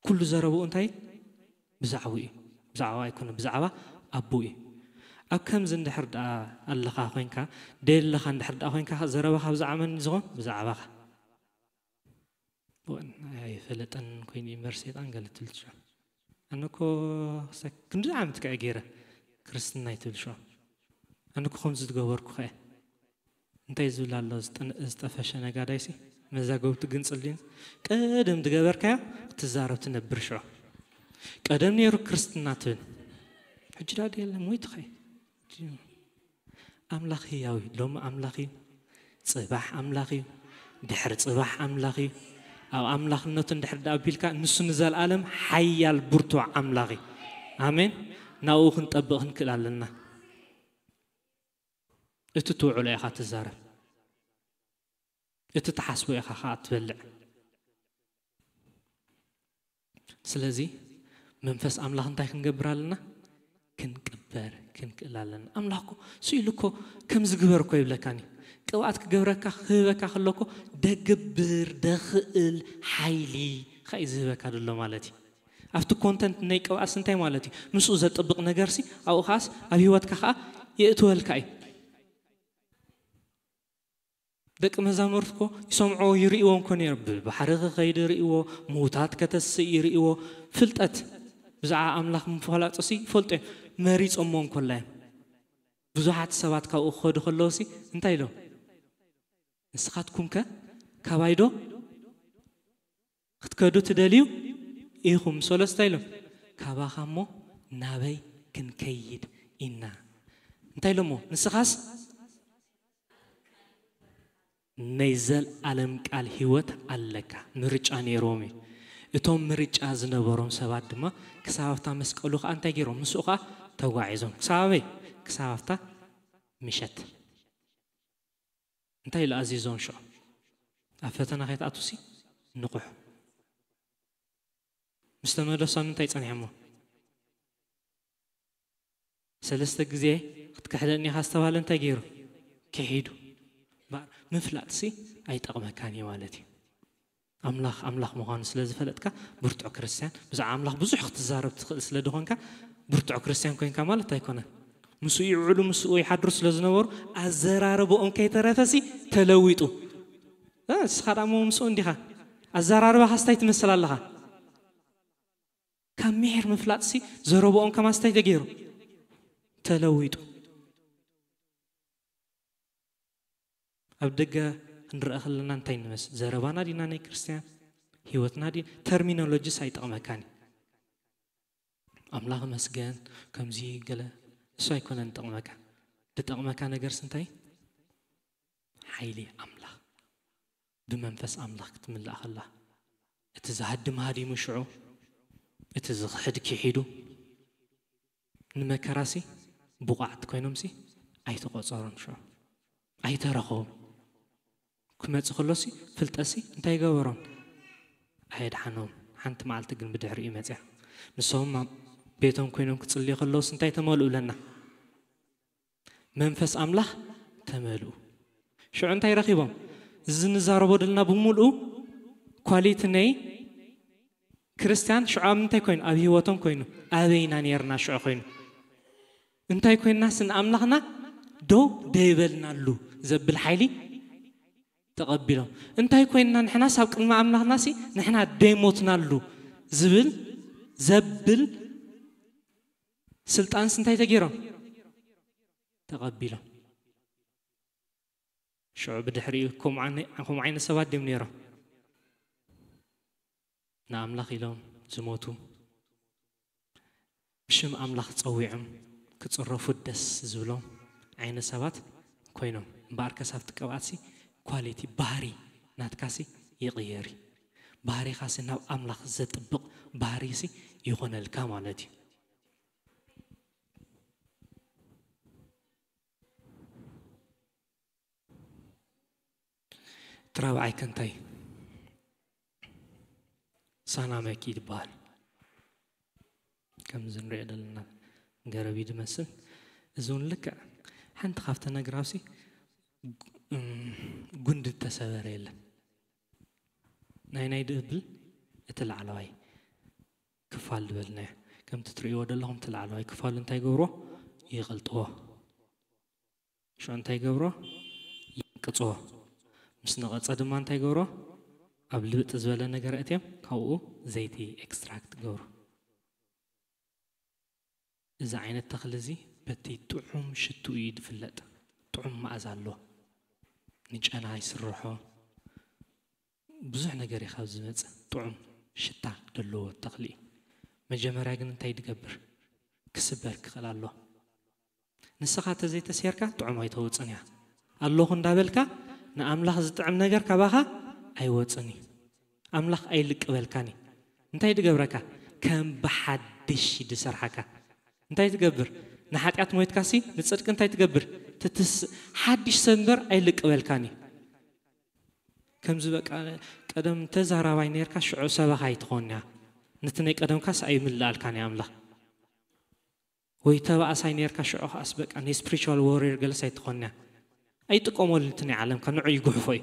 ኩሉ ዘረብኡ እንታይ? ብዛዕባኡ እዩ። ብዛዕባ ኣይኮነ፣ ብዛዕባ ኣቦኡ እዩ። ኣብ ከምዚ እንድሕር ደኣ ኣለኻ ኮይንካ፣ ደለኻ እንድሕር ደኣ ኮይንካ፣ ዘረባኻ ብዛዕባ መን እዩ ዝኾን? ብዛዕባኻ። ኣይፈለጠን ኮይኑ እምበር ሰይጣን ገለ ትብል ትሽዑ። ኣነ እኮ ክንዲ ዓመት ከ ገይረ ክርስትና ይትብል ሽዑ። ኣነ እኮ ከምዚ ዝገበርኩ ከ እንታይ ዝብል ኣሎ? ዝጠፈሸ ነጋዳይሲ መዛገብቱ ግን ጽሊን ቀደም ዝገበርካዮ ክትዛረብ ትነብር ሽዑ። ቀደም ነይሩ ክርስትና ትብል፣ ሕጂ ዳ የለን ወይ ትኸይ ኣምላኽ ህያው እዩ። ሎሚ ኣምላኽ እዩ፣ ጽባሕ ኣምላኽ እዩ፣ ድሕሪ ጽባሕ ኣምላኽ እዩ። ኣብ ኣምላኽነቱ እንድሕር ደኣ ኣቢልካ ንሱ ንዘለኣለም ሓያል ብርቱዕ ኣምላኽ እዩ። ኣሜን። ናብኡ ክንጠብቕ ክንክእል ኣለና። እቲ ትውዕሎ ኢኻ ትዛረብ፣ እቲ ትሓስቦ ኢኻ ኸዓ ትበልዕ። ስለዚ መንፈስ ኣምላኽ እንታይ ክንገብር ኣለና? ክንቅበር ክንክእል ኣለና። ኣምላኽ እኮ ስኢሉ እኮ ከምዚ ግበር እኮ ይብለካኒ። ቅብኣት ክገብረካ ክህበካ ከሎ እኮ ደግብር ደኽእል ሓይሊ ኸ እዩ ዝህበካ ዘሎ ማለት እዩ። ኣብቲ ኮንተንት ናይ ቅብኣትስ እንታይ ማለት እዩ? ምስኡ ዘጥብቕ ነገርሲ ኣብኡ ኸዓስ ኣብ ህይወትካ ኸዓ የእትወልካ እዩ። ደቂ መዛሙርት እኮ ይሰምዖ ይርእይዎ እንኮ ነይሩ። ብባሕሪ ክኸይድ ይርእይዎ፣ ምውታት ከተስእ ይርእይዎ። ፍልጠት ብዛዕባ ኣምላኽ ምፍላጦሲ ይፈልጡ እዮም። መሪጾሞ እንኮላ እዮም። ብዙሓት ሰባት ካብኡ ክኸዱ ከለውሲ እንታይ ኢሎም? ንስኻትኩም ከ ካባይ ዶ ክትከዱ ትደልዩ ኢኹም? ሰለስተ ኢሎም። ካባኻ እሞ ናበይ ክንከይድ ኢና? እንታይ ኢሎሞ? ንስኻስ ናይ ዘለኣለም ቃል ህይወት ኣለካ። ምርጫ ነይሮም እዩ። እቶም ምርጫ ዝነበሮም ሰባት ድማ ክሳብ ኣብታ መስቀሉ ከዓ እንታይ ገይሮም? ምስኡ ከዓ ተጓዒዞም። ክሳብ ኣበይ? ክሳብ ኣብታ ምሸት። እንታይ ኢሉ ኣዚዞም ሽዑ? ኣብ ፈተና ከይትኣቱሲ ንቑሕ። ምስ ተመለሱ ኣብ ምንታይ ጸኒሖሞ? ሰለስተ ግዜ ክትክሕደኒ ኢኻ ዝተባህለ እንታይ ገይሩ? ክሒዱ። እምበኣር ምፍላጥሲ ኣይጠቕመካን እዩ ማለት እዩ። ኣምላኽ ኣምላኽ ምዃኑ ስለ ዝፈለጥካ ብርቱዕ ክርስትያን፣ ብዛዕባ ኣምላኽ ብዙሕ ክትዛረብ ትኽእል ስለ ዝኾንካ ብርቱዕ ክርስትያን ኮይንካ ማለት ኣይኮነን። ምስኡ ይውዕሉ ምስኡ ይሓድሩ ስለ ዝነበሩ ኣዘራርባኦም ከይተረፈሲ ተለዊጡ። እ፣ ንስኻ ደኣ እሞ ምስኡ እንዲኻ። ኣዘራርባኻስ እንታይ ትመስል ኣለኻ? ካብ ምሒር ምፍላጥሲ ዘረብኦም ከማስ እንታይ ተገይሩ? ተለዊጡ። ኣብ ደገ ክንረአ ከለና እንታይ ንመስል? ዘረባና ዲና ናይ ክርስትያን? ህይወትና ዲ-፣ ተርሚኖሎጂስ ኣይጠቕመካን እዩ። ኣምላኽ መስገን ከምዚ ገለ እሱ ኣይኮነን ጠቕመካ። ድጠቕመካ ነገርስ እንታይ? ሓይሊ ኣምላኽ። ብመንፈስ ኣምላኽ ክትምላእ ከላ፣ እቲ ዝሃድም ሃዲሙ ሽዑ፣ እቲ ዝኽሕድ ክሒዱ፣ ንመከራሲ ብቑዓት ኮይኖምሲ ኣይተቖጸሩን ሽዑ። ኣይተረኸቡን። ክመጽእ ከሎሲ ፍልጠትሲ እንታይ ገበሮም? ኣየድሓኖም። ሓንቲ መዓልቲ ግን ብድሕሪኡ መጽያ። ንሶም ኣብ ቤቶም ኮይኖም ክጽልዩ ከለውስ እንታይ ተመልኡ ኣለና? መንፈስ ኣምላኽ ተመልኡ። ሽዑ እንታይ ረኺቦም? እዚ ንዛረቦ ዘለና ብምሉኡ ኳሊቲ ናይ ክርስትያን ሽዑ ኣብ ምንታይ ኮይኑ? ኣብ ህይወቶም ኮይኑ። ኣበይና ነይርና ሽዑ ኮይኑ? እንታይ ኮይንናስ ንኣምላኽና ደው ደይበልናሉ ዘብል ሓይሊ ተቐቢሎም። እንታይ ኮይንና ንሕናስ ኣብ ቅድሚ ኣምላኽናሲ ንሕና ደይሞትናሉ ዝብል ዘብል ስልጣንስ እንታይ ተገይሮም? ተቐቢሎም። ሽዑ ብድሕሪኡ ከምኡ ዓነ-፣ ከምኡ ዓይነት ሰባት ድዮም ነይሮም? ንኣምላኽ ኢሎም ዝሞቱ፣ ብሽም ኣምላኽ ጸዊዖም ክጽረፉ ደስ ዝብሎም ዓይነት ሰባት ኮይኖም። እምበኣርከስ ኣብቲ ቅብኣትሲ ኳሊቲ ባህሪ ናትካሲ ይቕየር እዩ። ባህሪኻሲ ናብ ኣምላኽ ዘጥብቕ ባህሪሲ ይኾነልካ ማለት እዩ። እቲ ራብዓይ ከ እንታይ? ሳናመኪ ይበሃል። ከምዚ ንሪኦ ዘለና ገረብ እዩ ዝመስል። እዚ እውን ልክዕ ሓንቲ ካብተን ኣግራብሲ ጉንዲ ተሰበረ የለን። ናይ ናይ ድብል እቲ ላዕለዋይ ክፋል ዝበልናዮ ከምቲ ትርእይዎ ዘለኹም እቲ ላዕለዋይ ክፋሉ እንታይ ይገብርዎ? ይቕልጥዎ። ሽዑ እንታይ ይገብሮ? ይንቅፅዎ። ምስ ነቐፀ ድማ እንታይ ይገብሮ? ኣብ ልብጥ ዝበለ ነገር ኣእትዮም ካብኡ ዘይቲ ኤክስትራክት ይገብሩ። እዚ ዓይነት ተኽሊ እዚ በቲ ጥዑም ሽትኡ እዩ ዝፍለጥ። ጥዑም መኣዛ ኣለዎ። ንጨና ይስርሖ። ብዙሕ ነገር እዩ ካብ ዝመፅእ። ጥዑም ሽታ ዘለዎ ተኽሊ እዩ። መጀመርያ ግን እንታይ ድገብር? ክስበር ክኽእል ኣሎ። ንስኻ ተዘይተሲርካ ጥዑም ኣይተውፅን እያ። ኣለኹ እንዳበልካ ንኣምላኽ ዝጥዕም ነገር ካባኻ ኣይወፅን እዩ። ኣምላኽ ኣይልቅበልካን እዩ። እንታይ ድገብረካ? ከም ብሓድሽ እዩ ድሰርሓካ። እንታይ ትገብር? ንሓጢኣት ሞይትካሲ ንፅድቂ እንታይ ትገብር? ትትስ ሓድሽ ሰንበር ኣይልቅበልካን እዩ። ከምዚ በቃ ቀደም ተዛራባይ ነርካ ሽዑ ሰበኻ ኣይትኾንያ። ነቲ ናይ ቀደምካስ ኣይምልኣልካን እዩ ኣምላኽ። ወይ ተባእሳይ ነርካ ሽዑ ከኣስ በቃ ናይ ስፕሪቹዋል ዋሪየር ገለስ ኣይትኾንያ። ኣይጥቀመሉ እቲ ናይ ዓለምካ ንዑ ይጉሕፎ እዩ።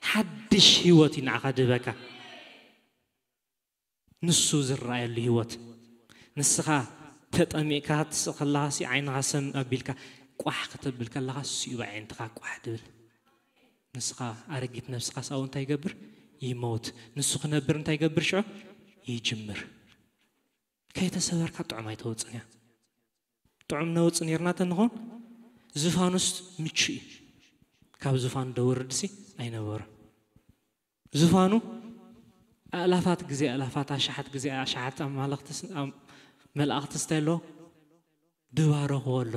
ሓድሽ ህይወት እዩ ንዓኻ ድህበካ። ንሱ ዝረኣየሉ ህይወት። ንስኻ ተጠሚቕካ ትስእ ከለኻሲ ዓይንኻ ሰም ኣቢልካ ቋሕ ከተብል ከለኻ እሱ እዩ ብዓይንትኻ ቋሕ ድብል። ንስኻ ኣረጊት ነብስኻ ሳው እንታይ ይገብር? ይመውት። ንሱ ክነብር እንታይ ይገብር? ሽዑ ይጅምር። ከይተሰበርካ ጥዑም ኣይተውፅን እያ። ጥዑም ነውፅ ኔርና ተንኾን ዝፋኑስ ምቹ እዩ። ካብ ዝፋኑ ደውርድሲ ኣይነበረ። ዝፋኑ ኣእላፋት ግዜ ኣእላፋት ኣሽሓት ግዜ ኣሽሓት ኣማለኽትስ ኣም- መላእኽትስ እንታይ ኣሎ? ድባረኽዎ ኣሎ።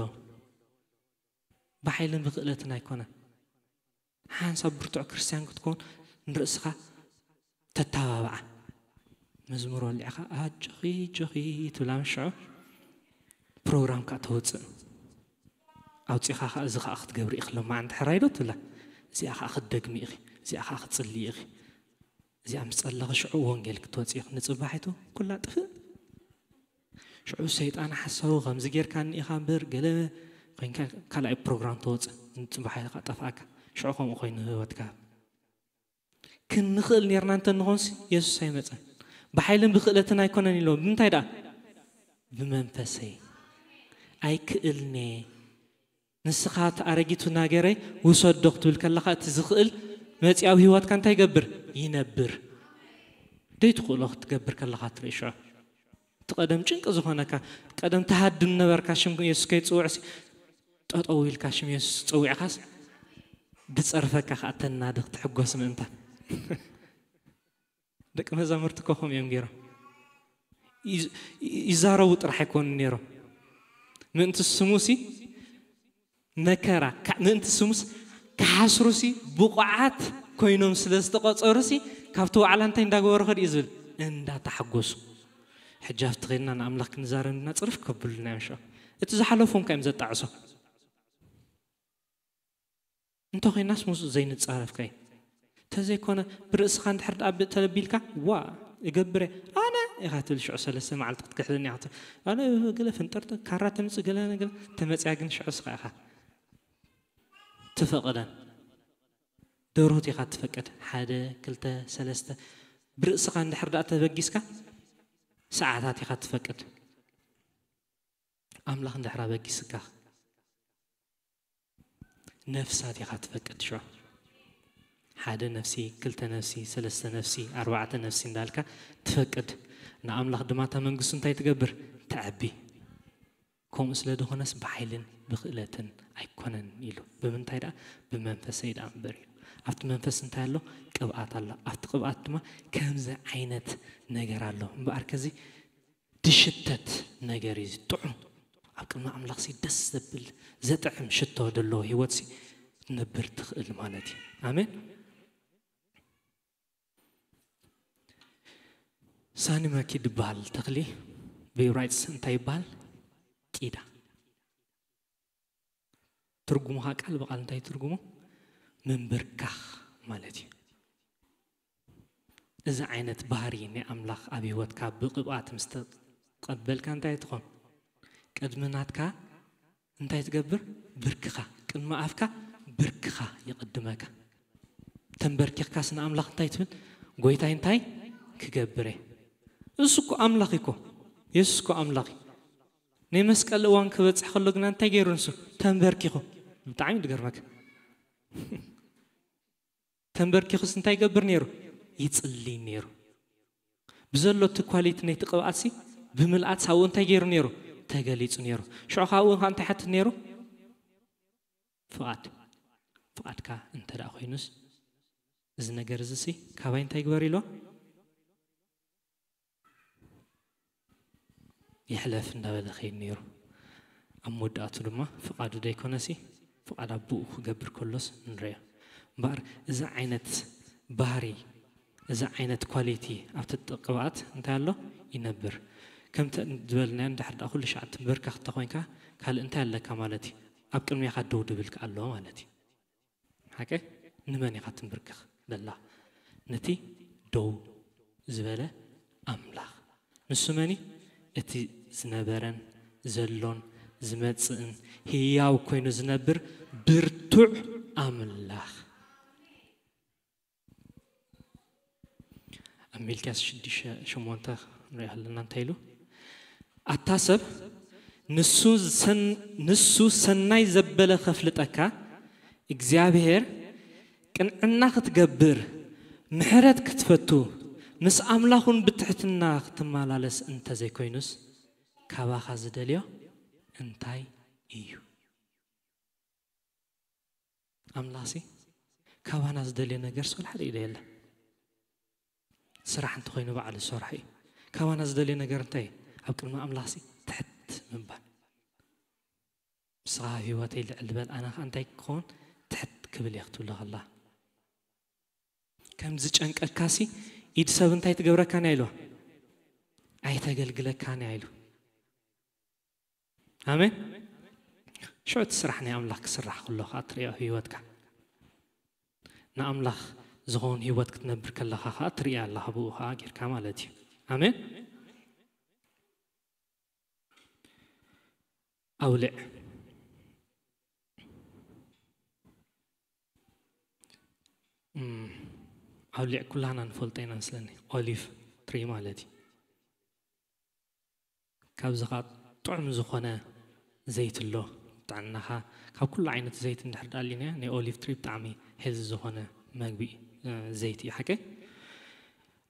ብሓይልን ብክእለትን ኣይኮነን። ሓንሳብ ብርቱዕ ክርስትያን ክትኮን ንርእስኻ ተተባብዓ። መዝሙር ወሊዕኻ ኣጆኺ ኣጆኺ ትብላ ምሽ ሽዑ ፕሮግራም ከዓ ተውፅእ። ኣውፂኻ ከዓ እዚ ከዓ ክትገብሪ ኢኺ ሎማዓ እንድሕር ኣይዶ ትብላ። እዚኣ ከዓ ክትደግሚ ኢኺ፣ እዚኣ ከዓ ክትፅልይ ኢኺ። እዚኣ ምስ ፀለኺ ሽዑ ወንጌል ክትወፅእ ኢኺ። ንፅባሒቱ ኩላ ጥፍእ። ሽዑ ሰይጣን ሓሳዊ ከምዚ ጌርካ እኒኢኻ እምበር ገለ ኮይንካ ካልኣይ ፕሮግራም ተወፅእ። ንፅባሒቱ ከዓ ጠፍኣካ። ሽዑ ከምኡ ኮይኑ ህይወትካ ክንኽእል ኔርና እንተ ንኾንሲ የሱስ ኣይመጸን። ብሓይልን ብክእለትን ኣይኮነን ኢሎ። ብምንታይ ደኣ? ብመንፈሰይ። ኣይክእልኔ። ንስኻ እቲ ኣረጊቱ ናገረይ ውሰዶ ክትብል ከለኻ እቲ ዝኽእል መጺ ኣብ ህይወትካ እንታይ ይገብር? ይነብር። ደይ ትኽእሎ ክትገብር ከለኻ ትርኢ ሽዑ። እቲ ቀደም ጭንቂ ዝኾነካ፣ ቀደም ትሃድም ነበርካ፣ ሽም የሱስ ከይትጽውዕሲ ጠጠው ኢልካ ሽም የሱስ ጸዊዕኻስ ድጸርፈካ ከዓ ተናዲ ክትሕጎስ ምእንታ። ደቂ መዛሙርቲ እኮ ከምኡ እዮም ገይሮም። ይዝ- ይዛረቡ ጥራሕ ኣይኮኑን ነይሮም። ምእንቲ ስሙሲ መከራ፣ ካ- ምእንቲ ስሙስ ክሓስሩሲ ብቑዓት ኮይኖም ስለ ዝተቖጸሩሲ ካብቲ ዋዕላ እንታይ እንዳገበሩ ከድእዩ ዝብል? እንዳተሓጎሱ። ሕጂ ኣብቲ ኸድና ንኣምላኽ ክንዛረብ እና ጽርፍ ከብሉና እዮም ሽዑ። እቲ ዝሓለፉ እንካ እዮም ዘጣዕሶ። እንተኾይናስ ምስኡ ዘይንጻረፍካ እዩ። ተዘይኮነ ብርእስኻ እንድሕር ደኣ ብ- ተለቢልካ ዋ እገብረ ኣነ ኢኻ ትብል ሽዑ ሰለስተ መዓልቲ ክትክሕደኒ ኢኻ ትብል። ኣነ ገለ ፍንጠርጠ ካራ ተምጽእ ገለ ነገር ተመጽያ ግን ሽዑ ስኻ ኢኻ ትፈቕደን። ደርሁት ኢኻ ትፈቅድ ሓደ ክልተ ሰለስተ ብርእስኻ እንድሕር ደኣ ተበጊስካ ሰዓታት ኢኻ ትፈቅድ። ኣምላኽ እንድሕር ኣበጊስካ ነፍሳት ኢኻ ትፈቅድ ሽዑ ሓደ ነፍሲ ክልተ ነፍሲ ሰለስተ ነፍሲ ኣርባዕተ ነፍሲ እንዳልካ ትፈቅድ ንኣምላኽ ድማ እታ መንግስቱ እንታይ ትገብር ተዐቢ ከምኡ ስለ ዝኾነስ ብሓይልን ብክእለትን ኣይኮነን ኢሉ ብምንታይ ደኣ ብመንፈሰይ ደኣ እምበር ኢሉ ኣብቲ መንፈስ እንታይ ኣሎ ቅብኣት ኣሎ ኣብቲ ቅብኣት ድማ ከምዚ ዓይነት ነገር ኣሎ እምበኣር ከዚ ድሽተት ነገር እዩ ጥዑም ኣብ ቅድሚ ኣምላኽሲ ደስ ዘብል ዘጥዕም ሽቶ ዘለዎ ህይወትሲ ነብር ትኽእል ማለት እዩ ኣሜን ሳኒመኪ ዝበሃል ተኽሊ ብኢብራይትስ እንታይ ይበሃል ቂዳ ትርጉሙ ከዓ ቃል ብቃል እንታይ ትርጉሙ ምንብርካኽ ማለት እዩ እዚ ዓይነት ባህሪ ናይ ኣምላኽ ኣብ ህይወትካ ብቕብኣት ምስ ተቐበልካ እንታይ ትኾን? ቅድሚ ናትካ እንታይ ትገብር? ብርክኻ፣ ቅድሚ ኣፍካ ብርክኻ ይቕድመካ። ተንበርኪኽካስ ንኣምላኽ እንታይ ትብል? ጎይታይ እንታይ ክገብር እየ? እሱ እኮ ኣምላኽ እኮ፣ የሱስ እኮ ኣምላኽ እዩ። ናይ መስቀል እዋን ክበጽሕ ከሎ ግና እንታይ ገይሩ ንሱ? ተንበርኪኹ። ብጣዕሚ ድገርመካ። ተንበርኪኹስ እንታይ ይገብር ነይሩ? ይጽልይ ነይሩ። ብዘሎ እቲ ኳሊቲ ነቲ ቅብኣትሲ ብምልኣት ሳብኡ እንታይ ገይሩ ነይሩ? ተገሊጹ ነይሩ። ሽዑ ካብኡ ከዓ እንታይ ሓትት ነይሩ? ፍቓድ። ፍቓድካ እንተ ደኣ ኮይኑስ፣ እዚ ነገር እዚ ሲ ካባይ እንታይ ግበር ኢልዎ? ይሕለፍ እንዳበለ ኸይድ ነይሩ። ኣብ መወዳእቱ ድማ ፍቓዱ ደይኮነሲ፣ ፍቓድ ኣቦኡ ክገብር ከሎስ ንርእዮ። እምበኣር እዚ ዓይነት ባህሪ፣ እዚ ዓይነት ኳሊቲ ኣብቲ ቅብኣት እንታይ ኣሎ? ይነብር። ከምቲ ዝበልናዮ፣ እንድሕር ደኣ ኩሉ ሻዕ ትንበርከኽ እንተኾይንካ፣ ካልእ እንታይ ኣለካ ማለት እዩ? ኣብ ቅድሜኻ ደው ድብል ኣሎ ማለት እዩ። ሓቀ? ንመን ኢኻ ትንብርክኽ ደላ? ነቲ ደው ዝበለ ኣምላኽ። ንሱ መን እዩ? እቲ ዝነበረን ዘሎን ዝመጽእን ህያው ኮይኑ ዝነብር ብርቱዕ ኣምላኽ። ኣብ ሚልክያስ ሽዱሽተ ሸሞንተ ንሪኦ ኣለና እንታይ ኢሉ? ኣታ ሰብ ንሱ ዝሰን-፣ ንሱ ሰናይ ዘበለ ከፍልጠካ፣ እግዚኣብሔር ቅንዕና ክትገብር፣ ምሕረት ክትፈቱ፣ ምስ ኣምላኽ እውን ብትሕትና ክትመላለስ እንተዘይኮይኑስ፣ ካባኻ ዝደልዮ እንታይ እዩ? ኣምላኽሲ ካባና ዝደልዮ ነገር ሶል ሓደ ኢለ የለ። ስራሕ እንተኾይኑ ባዕሉ ዝሰርሖ እዩ። ካባና ዝደልዮ ነገር እንታይ እዩ? ኣብ ቅድሚ ኣምላኽሲ ትሕት ምባል። ንስኻ ህይወተይ ልዕል በል፣ ኣነ ኸዓ እንታይ ክኸውን? ትሕት ክብል እየ ክትብሎ ከላ። ከም ዝጨንቀካሲ ኢድ ሰብ እንታይ ትገብረካን እያ ኢሉ? ኣይተገልግለካን እያ ኢሉ። ኣሜን። ሽዑ እቲ ስራሕ ናይ ኣምላኽ ክስራሕ ከሎ ኸዓ ትርእዮ ህይወትካ። ንኣምላኽ ዝኸውን ህይወት ክትነብር ከለኻ ኸዓ ትርእያ ኣለኻ፣ ብኡ ኸዓ ጌርካ ማለት እዩ። ኣሜን። ኣውልዕ። እም፣ ኣውልዕ ኩላና ንፈልጦ ኢና መስለኒ። ኦሊቭ ትሪ ማለት እዩ። ካብዚ ኸዓ ጥዑም ዝኾነ ዘይቲ ኣሎ። ጥዕናኻ ካብ ኩሉ ዓይነት ዘይቲ እንድሕር ደኣ ኣሊና፣ ናይ ኦሊቭ ትሪ ብጣዕሚ ሄልዚ ዝኾነ መግቢ፣ እ፣ ዘይቲ እዩ። ሓቀ?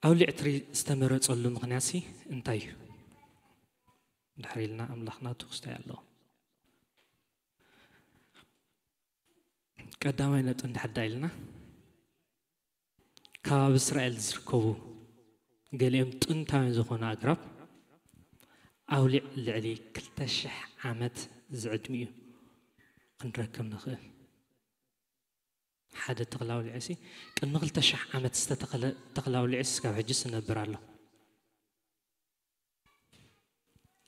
ኣውሊዕ ትሪ ዝተመረጸሉ ምኽንያትሲ እንታይ እዩ? ድሕር ኢልና ኣምላኽ ናቱ ክስታይ ኣለዎ። ቀዳማይ ነጥቢ እንድሕር ደኣ ኢልና፣ ካብ ኣብ እስራኤል ዝርከቡ ገሊኦም ጥንታውያን ዝኾኑ ኣግራብ ኣውሊዕ ልዕሊ ክልተ ሽሕ ዓመት ዝዕድሚኡ ክንረክብ ንኽእል። ሓደ ተኽሊ ኣውሊዕሲ ቅድሚ ክልተ ሽሕ ዓመት ዝተተኽለ ተኽሊ ኣውሊዕስ ክሳብ ሕጂ ዝነብር ኣሎ።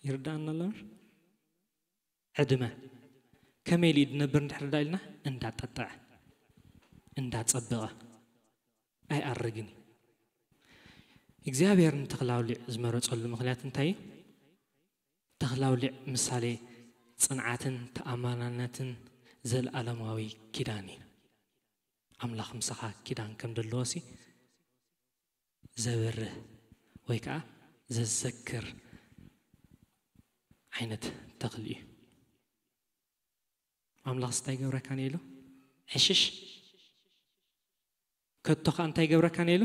ይርዳኣና ኣሎ? ዕድመ ከመይ ኢሉ እዩ ዝነብር እንድሕር ደኣ ኢልና፣ እንዳጠጠዐ፣ እንዳጸበቐ፣ ኣይኣርግን እዩ። እግዚኣብሔር ንተኽሊ ኣውሊዕ ዝመረጸሉ ምኽንያት እንታይ እዩ? ተኽሊ ኣውሊዕ ምሳሌ ጽንዓትን ተኣማናነትን ዘልኣለማዊ ኪዳን እዩ። ኣምላኽ ምሳኻ ኪዳን ከም ዘለዎሲ ዘብርህ ወይ ከዓ ዘዘክር ዓይነት ተኽሊ እዩ። ኣምላኽስ እንታይ ይገብረካን እዩ ኢሉ? ዕሽሽ። ከቶ ኸዓ እንታይ ይገብረካን እዩ ኢሉ?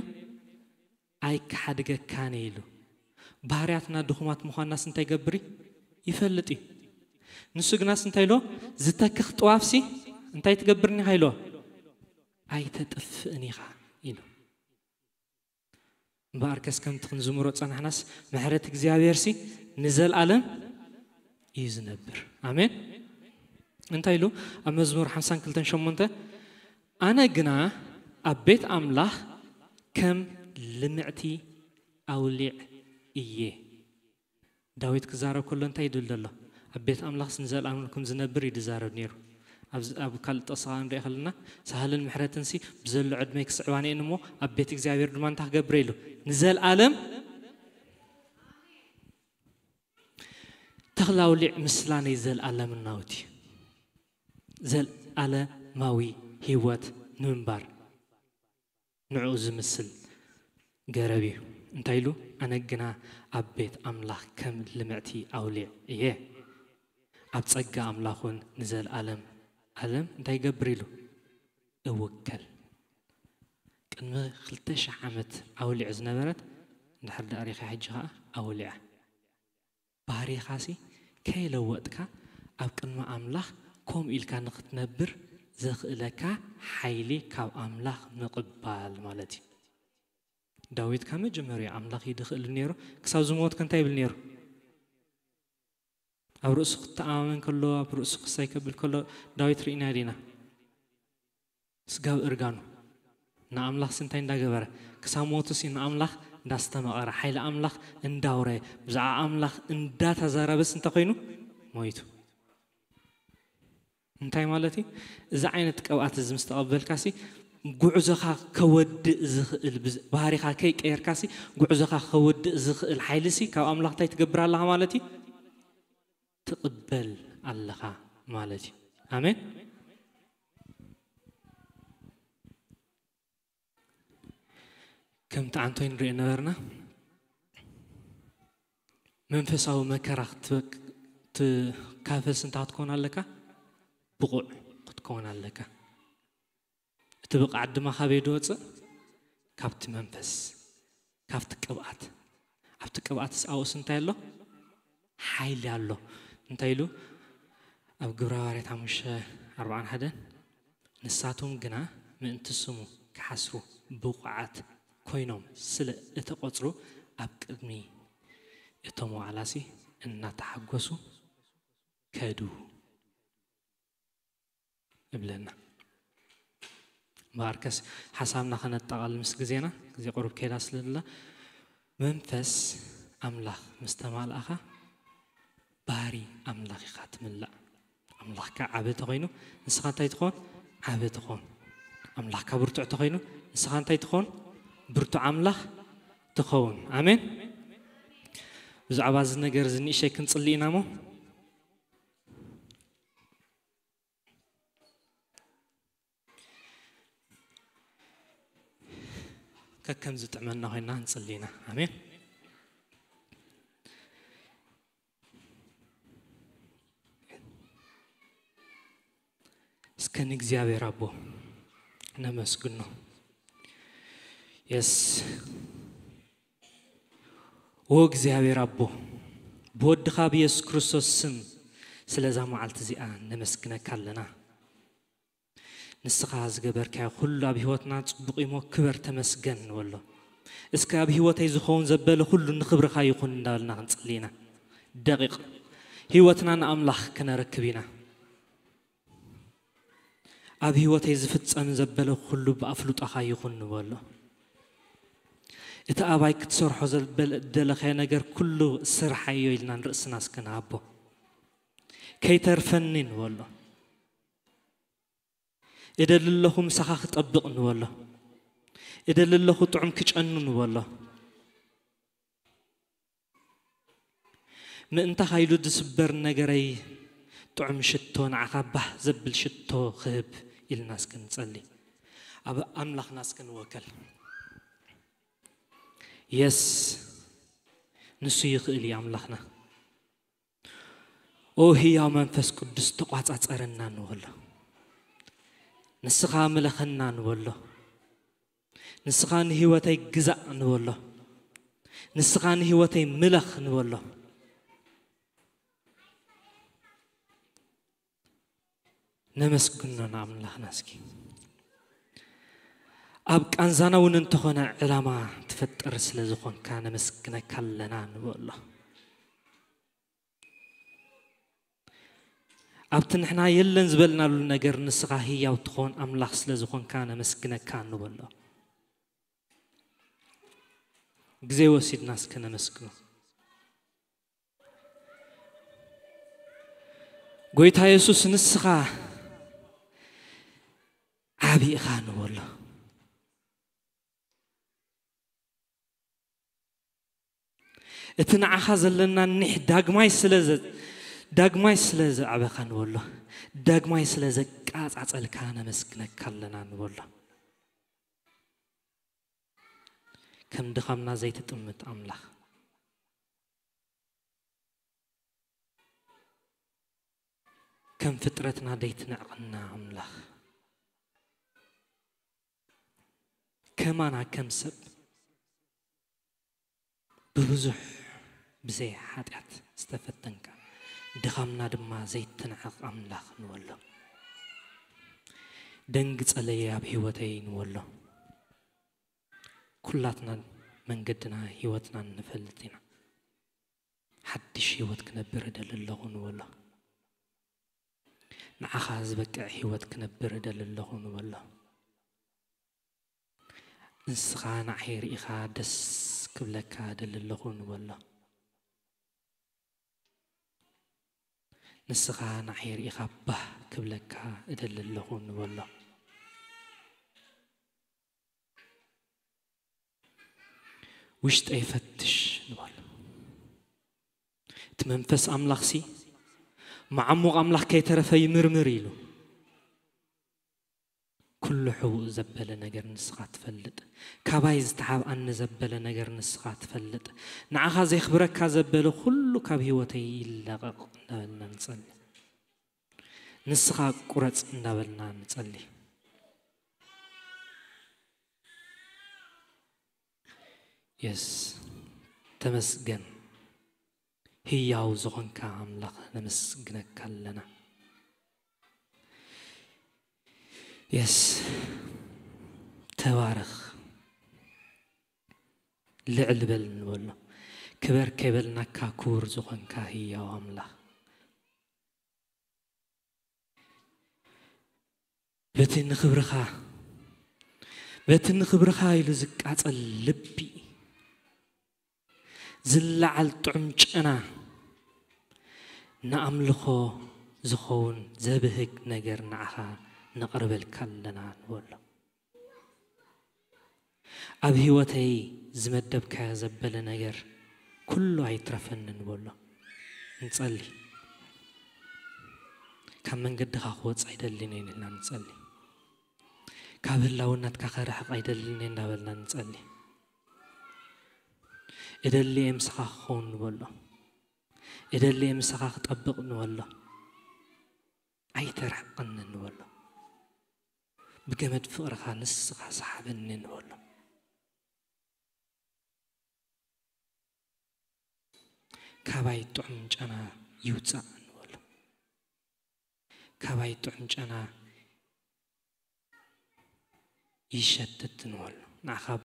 ኣይክሓድገካን እዩ ኢሉ። ባህርያትና ድኹማት ምዃንናስ እንታይ ይገብር እዩ? ይፈልጥ እዩ። ንሱ ግናስ እንታይ ኢሎ? ዝተክኽ ጥዋፍሲ እንታይ ትገብርኒ ኢኻ ኢሎ? ኣይተጥፍእን ኢኻ ኢሉ። እምበኣርከስ ከምቲ ክንዝምሮ ጸናሕናስ፣ ምሕረት እግዚኣብሔርሲ ንዘልኣለም እዩ ዝነብር። ኣሜን። እንታይ ኢሉ ኣብ መዝሙር ሓምሳን ክልተን ሸሞንተ፣ ኣነ ግና ኣብ ቤት ኣምላኽ ከም ልምዕቲ ኣውሊዕ እየ። ዳዊት ክዛረብ ከሎ እንታይ ይብል ዘሎ? ኣብ ቤት ኣምላኽስ ንዘልኣለም ከም ዝነብር እዩ ዝዛረብ ነይሩ። ኣብ ካልእ ጥቕሲ ከዓ ንሪኦ ከለና፣ ሳህልን ምሕረትን ሲ ብዘሎ ዕድመይ ክስዕባኒ እየን እሞ ኣብ ቤት እግዚኣብሔር ድማ እንታይ ክገብር ኢሉ? ንዘልኣለም። ተኽላውሊዕ ምስላ ናይ ዘልኣለምናውቲ፣ ዘልኣለማዊ ህይወት ንምንባር ንዕኡ ዝምስል ገረብ እዩ። እንታይ ኢሉ? ኣነ ግና ኣብ ቤት ኣምላኽ ከም ልምዕቲ ኣውሊዕ እየ፣ ኣብ ጸጋ ኣምላኽ እውን ንዘልኣለም ኣለም እንታይ ይገብር ኢሉ? እውከል። ቅድሚ ክልተ ሽሕ ዓመት ኣውሊዕ ዝነበረት እንድሕር ደኣ ሪኻ ሕጂ ኸኣ ኣውሊዓ። ባህሪኻሲ ከይለወጥካ ኣብ ቅድሚ ኣምላኽ ከምኡ ኢልካ ንኽትነብር ዘኽእለካ ሓይሊ ካብ ኣምላኽ ምቕባል ማለት እዩ። ዳዊት ካብ መጀመርያ ኣምላኽ እዩ ድኽእል ነይሩ። ክሳብ ዝሞት ከ እንታይ ይብል ነይሩ? ኣብ ርእሱ ክተኣማመን ከሎ፣ ኣብ ርእሱ ክሳይ ከብል ከሎ ዳዊት ርኢና ዲና? ስጋብ እርጋኑ ንኣምላኽሲ እንታይ እንዳገበረ? ክሳብ ሞቱሲ ንኣምላኽ እንዳስተመቐረ፣ ሓይሊ ኣምላኽ እንዳውረየ፣ ብዛዕባ ኣምላኽ እንዳተዛረበስ እንተኾይኑ ሞይቱ። እንታይ ማለት እዩ? እዚ ዓይነት ቅብኣት እዚ ምስ ተቐበልካሲ፣ ጉዕዞኻ ከወድእ ዝኽእል፣ ብዝ-፣ ባህሪኻ ከይቀየርካሲ፣ ጉዕዞኻ ከወድእ ዝኽእል ሓይሊሲ ካብ ኣምላኽ እንታይ ትገብር ኣለኻ ማለት እዩ? ትቕበል ኣለኻ ማለት እዩ። ኣሜን። ከምቲ ዓንቶይ ንሪኦ ነበርና፣ መንፈሳዊ መከራ ክትበቅ-፣ ትካፈልሲ እንታይ ክትከውን ኣለካ? ብቑዕ ክትከውን ኣለካ። እቲ ብቕዓት ድማ ካበይ ድወፅእ? ካብቲ መንፈስ፣ ካብቲ ቅብኣት። ኣብቲ ቅብኣትስ ኣብኡስ እንታይ ኣሎ? ሓይሊ ኣሎ። እንታይ ኢሉ? ኣብ ግብረ ሃዋርያት ሓሙሽተ ኣርብዓን ሓደን፣ ንሳቶም ግና ምእንቲ ስሙ ክሓስሩ ብቑዓት ኮይኖም ስለ እተቖጽሩ፣ ኣብ ቅድሚ እቶም ዋዕላሲ እናተሓጎሱ ከዱ። እብለና። እምበኣርከስ ሓሳብና ከነጠቓልል ምስ ግዜና፣ ግዜ ቁሩብ ከይዳ ስለ ዘላ፣ መንፈስ ኣምላኽ ምስ ተማልኣኻ፣ ባህሪ ኣምላኽ ኢኻ ትምላእ። ኣምላኽካ ዓቢ ተኾይኑ፣ ንስኻ እንታይ ትኾን? ዓቢ ትኾን። ኣምላኽካ ብርቱዕ ተኾይኑ፣ ንስኻ እንታይ ትኾን? ብርቱዕ ኣምላኽ ትኸውን። ኣሜን። ብዛዕባ እዚ ነገር እዚ ንእሸይ ክንጽሊ ኢና እሞ፣ ከከም ዝጥዕመና ኮይና ንጽሊ ኢና። ኣሜን። እስከ ንእግዚኣብሔር ኣቦ ነመስግኖ። የስ፣ ኦ እግዚኣብሔር ኣቦ፣ ብወድኻ ብየሱስ ክርስቶስ ስም ስለዛ መዓልቲ እዚኣ ነመስግነካ ኣለና። ንስኻ ዝገበርካዮ ኩሉ ኣብ ህይወትና ጽቡቕ እዩ እሞ ክበር ተመስገን ንበሎ። እስከ ኣብ ህይወተይ ዝኸውን ዘበለ ኩሉ ንኽብርኻ ይኹን እንዳበልና ክንጽሊ ኢና። ደቂቕ ህይወትና ንኣምላኽ ክነረክብ ኢና። ኣብ ህይወተይ ዝፍጸም ዘበለ ኩሉ ብኣፍልጦኻ ይኹን ንበሎ። እቲ ኣባይ ክትሰርሖ ዘበለ-፣ ዝደለኻዮ ነገር ኩሉ ስርሓዮ ኢልና ንርእስና እስከ ንሃቦ። ከይተርፈኒ ንበሎ። እደሊ ኣለኹ ምሳኻ ክጠብቕ ንበሎ። እደሊ ኣለኹ ጥዑም ክጨኑ ንበሎ። ምእንታኻ ኢሉ ዝስበር ነገረይ ጥዑም ሽቶ፣ ንዓኻ ባህ ዘብል ሽቶ ክህብ ኢልና እስከ ንጸሊ። ኣብ ኣምላኽና እስከ ንወከል። የስ፣ ንሱ ይኽእል እዩ ኣምላኽና። ኦ ህያው መንፈስ ቅዱስ ተቋጻጸረና ንበሎ። ንስኻ ምለኸና ንበሎ። ንስኻ ንህይወተይ ግዛእ ንበሎ። ንስኻ ንህይወተይ ምለኽ ንበሎ። ነመስግኖ ንኣምላኽና እስኪ። ኣብ ቃንዛና እውን እንተኾነ ዕላማ ትፈጥር ስለ ዝኾንካ ነመስግነካ ኣለና ንበሎ። ኣብቲ ንሕና የለን ዝበልናሉ ነገር ንስኻ ህያው ትኾን ኣምላኽ ስለ ዝኾንካ ነመስግነካ ንበሎ። ግዜ ወሲድና እስከ ነመስግኖ። ጎይታ የሱስ፣ ንስኻ ዓቢ ኢኻ ንበሎ። እቲ ንዓኻ ዘለና ኒሕ ዳግማይ ስለ ዘ- ዳግማይ ስለ ዘዕበኻ ንበሎ። ዳግማይ ስለ ዘቃጻጸልካ ነመስግነካ ኣለና ንበሎ። ከም ድኻምና ዘይትጥምት ኣምላኽ፣ ከም ፍጥረትና ዘይትንዕቕና ኣምላኽ፣ ከማና ከም ሰብ ብብዙሕ ብዘይ ሓጢኣት ዝተፈተንካ፣ ድኻምና ድማ ዘይትንዕቕ ኣምላኽ ንበሎ። ደንግጸለይ ኣብ ህይወተይ ንበሎ። ኩላትና መንገድና ህይወትናን ንፈልጥ ኢና። ሓድሽ ህይወት ክነብር እደሊ ኣለኹ ንበሎ። ንዓኻ ዝበቅዕ ህይወት ክነብር እደሊ ኣለኹ ንበሎ። ንስኻ ንዓይ ርኢኻ ደስ ክብለካ እደሊ ኣለኹ ንበሎ። ንስኻ ንዓይ ርኢኻ ባህ ክብለካ እደሊ ኣለኹ ንበሎ። ውሽጠይ ፈትሽ ንበሎ። እቲ መንፈስ ኣምላኽሲ መዓሙቕ ኣምላኽ ከይተረፈ ይምርምር ኢሉ። ኩሉ ሕቡእ ዘበለ ነገር ንስኻ ትፈልጥ። ካባይ ዝተሓብኣኒ ዘበለ ነገር ንስኻ ትፈልጥ። ንዓኻ ዘኽብረካ ዘበለ ኩሉ ካብ ህይወተይ ይላቐቕ እንዳበልና ንጸሊ። ንስኻ ቁረጽ እንዳበልና ንጸሊ። የስ፣ ተመስገን። ህያው ዝኾንካ ኣምላኽ ነመስግነካ ኣለና። የስ፣ ተባረኽ። ልዕል በል ንበሎ። ክበር ከይበልናካ ክቡር ዝኾንካ ህያው ኣምላኽ። በቲ ንኽብርኻ፣ በቲ ንኽብርኻ ኢሉ ዝቃጸል ልቢ፣ ዝለዓል ጥዑም ጨና፣ ንኣምልኾ ዝኸውን ዘብህግ ነገር ንዓኻ ነቕርበልካ ኣለና ንበሎ። ኣብ ህይወተይ ዝመደብካዮ ዘበለ ነገር ኩሉ ኣይትረፈኒ ንበሎ። ንጸሊ። ካብ መንገድኻ ክወጽእ ኣይደልን እየ ኢልና ንጸሊ። ካብ ህላውነትካ ከርሕቕ ኣይደልን እየ እንዳበልና ንጸሊ። እደሊ እየ ምሳኻ ክኸውን ንበሎ። እደሊ እየ ምሳኻ ክጠብቕ ንበሎ። ኣይተርሕቐኒ ንበሎ። ብገመድ ፍቕርኻ ንስኻ ሰሓበኒ ንበሎ። ካባይ ጥዑም ጨና ይውጻእ ንበሎ። ካባይ ጥዑም ጨና ይሸትት ንበሎ። ንዓኻ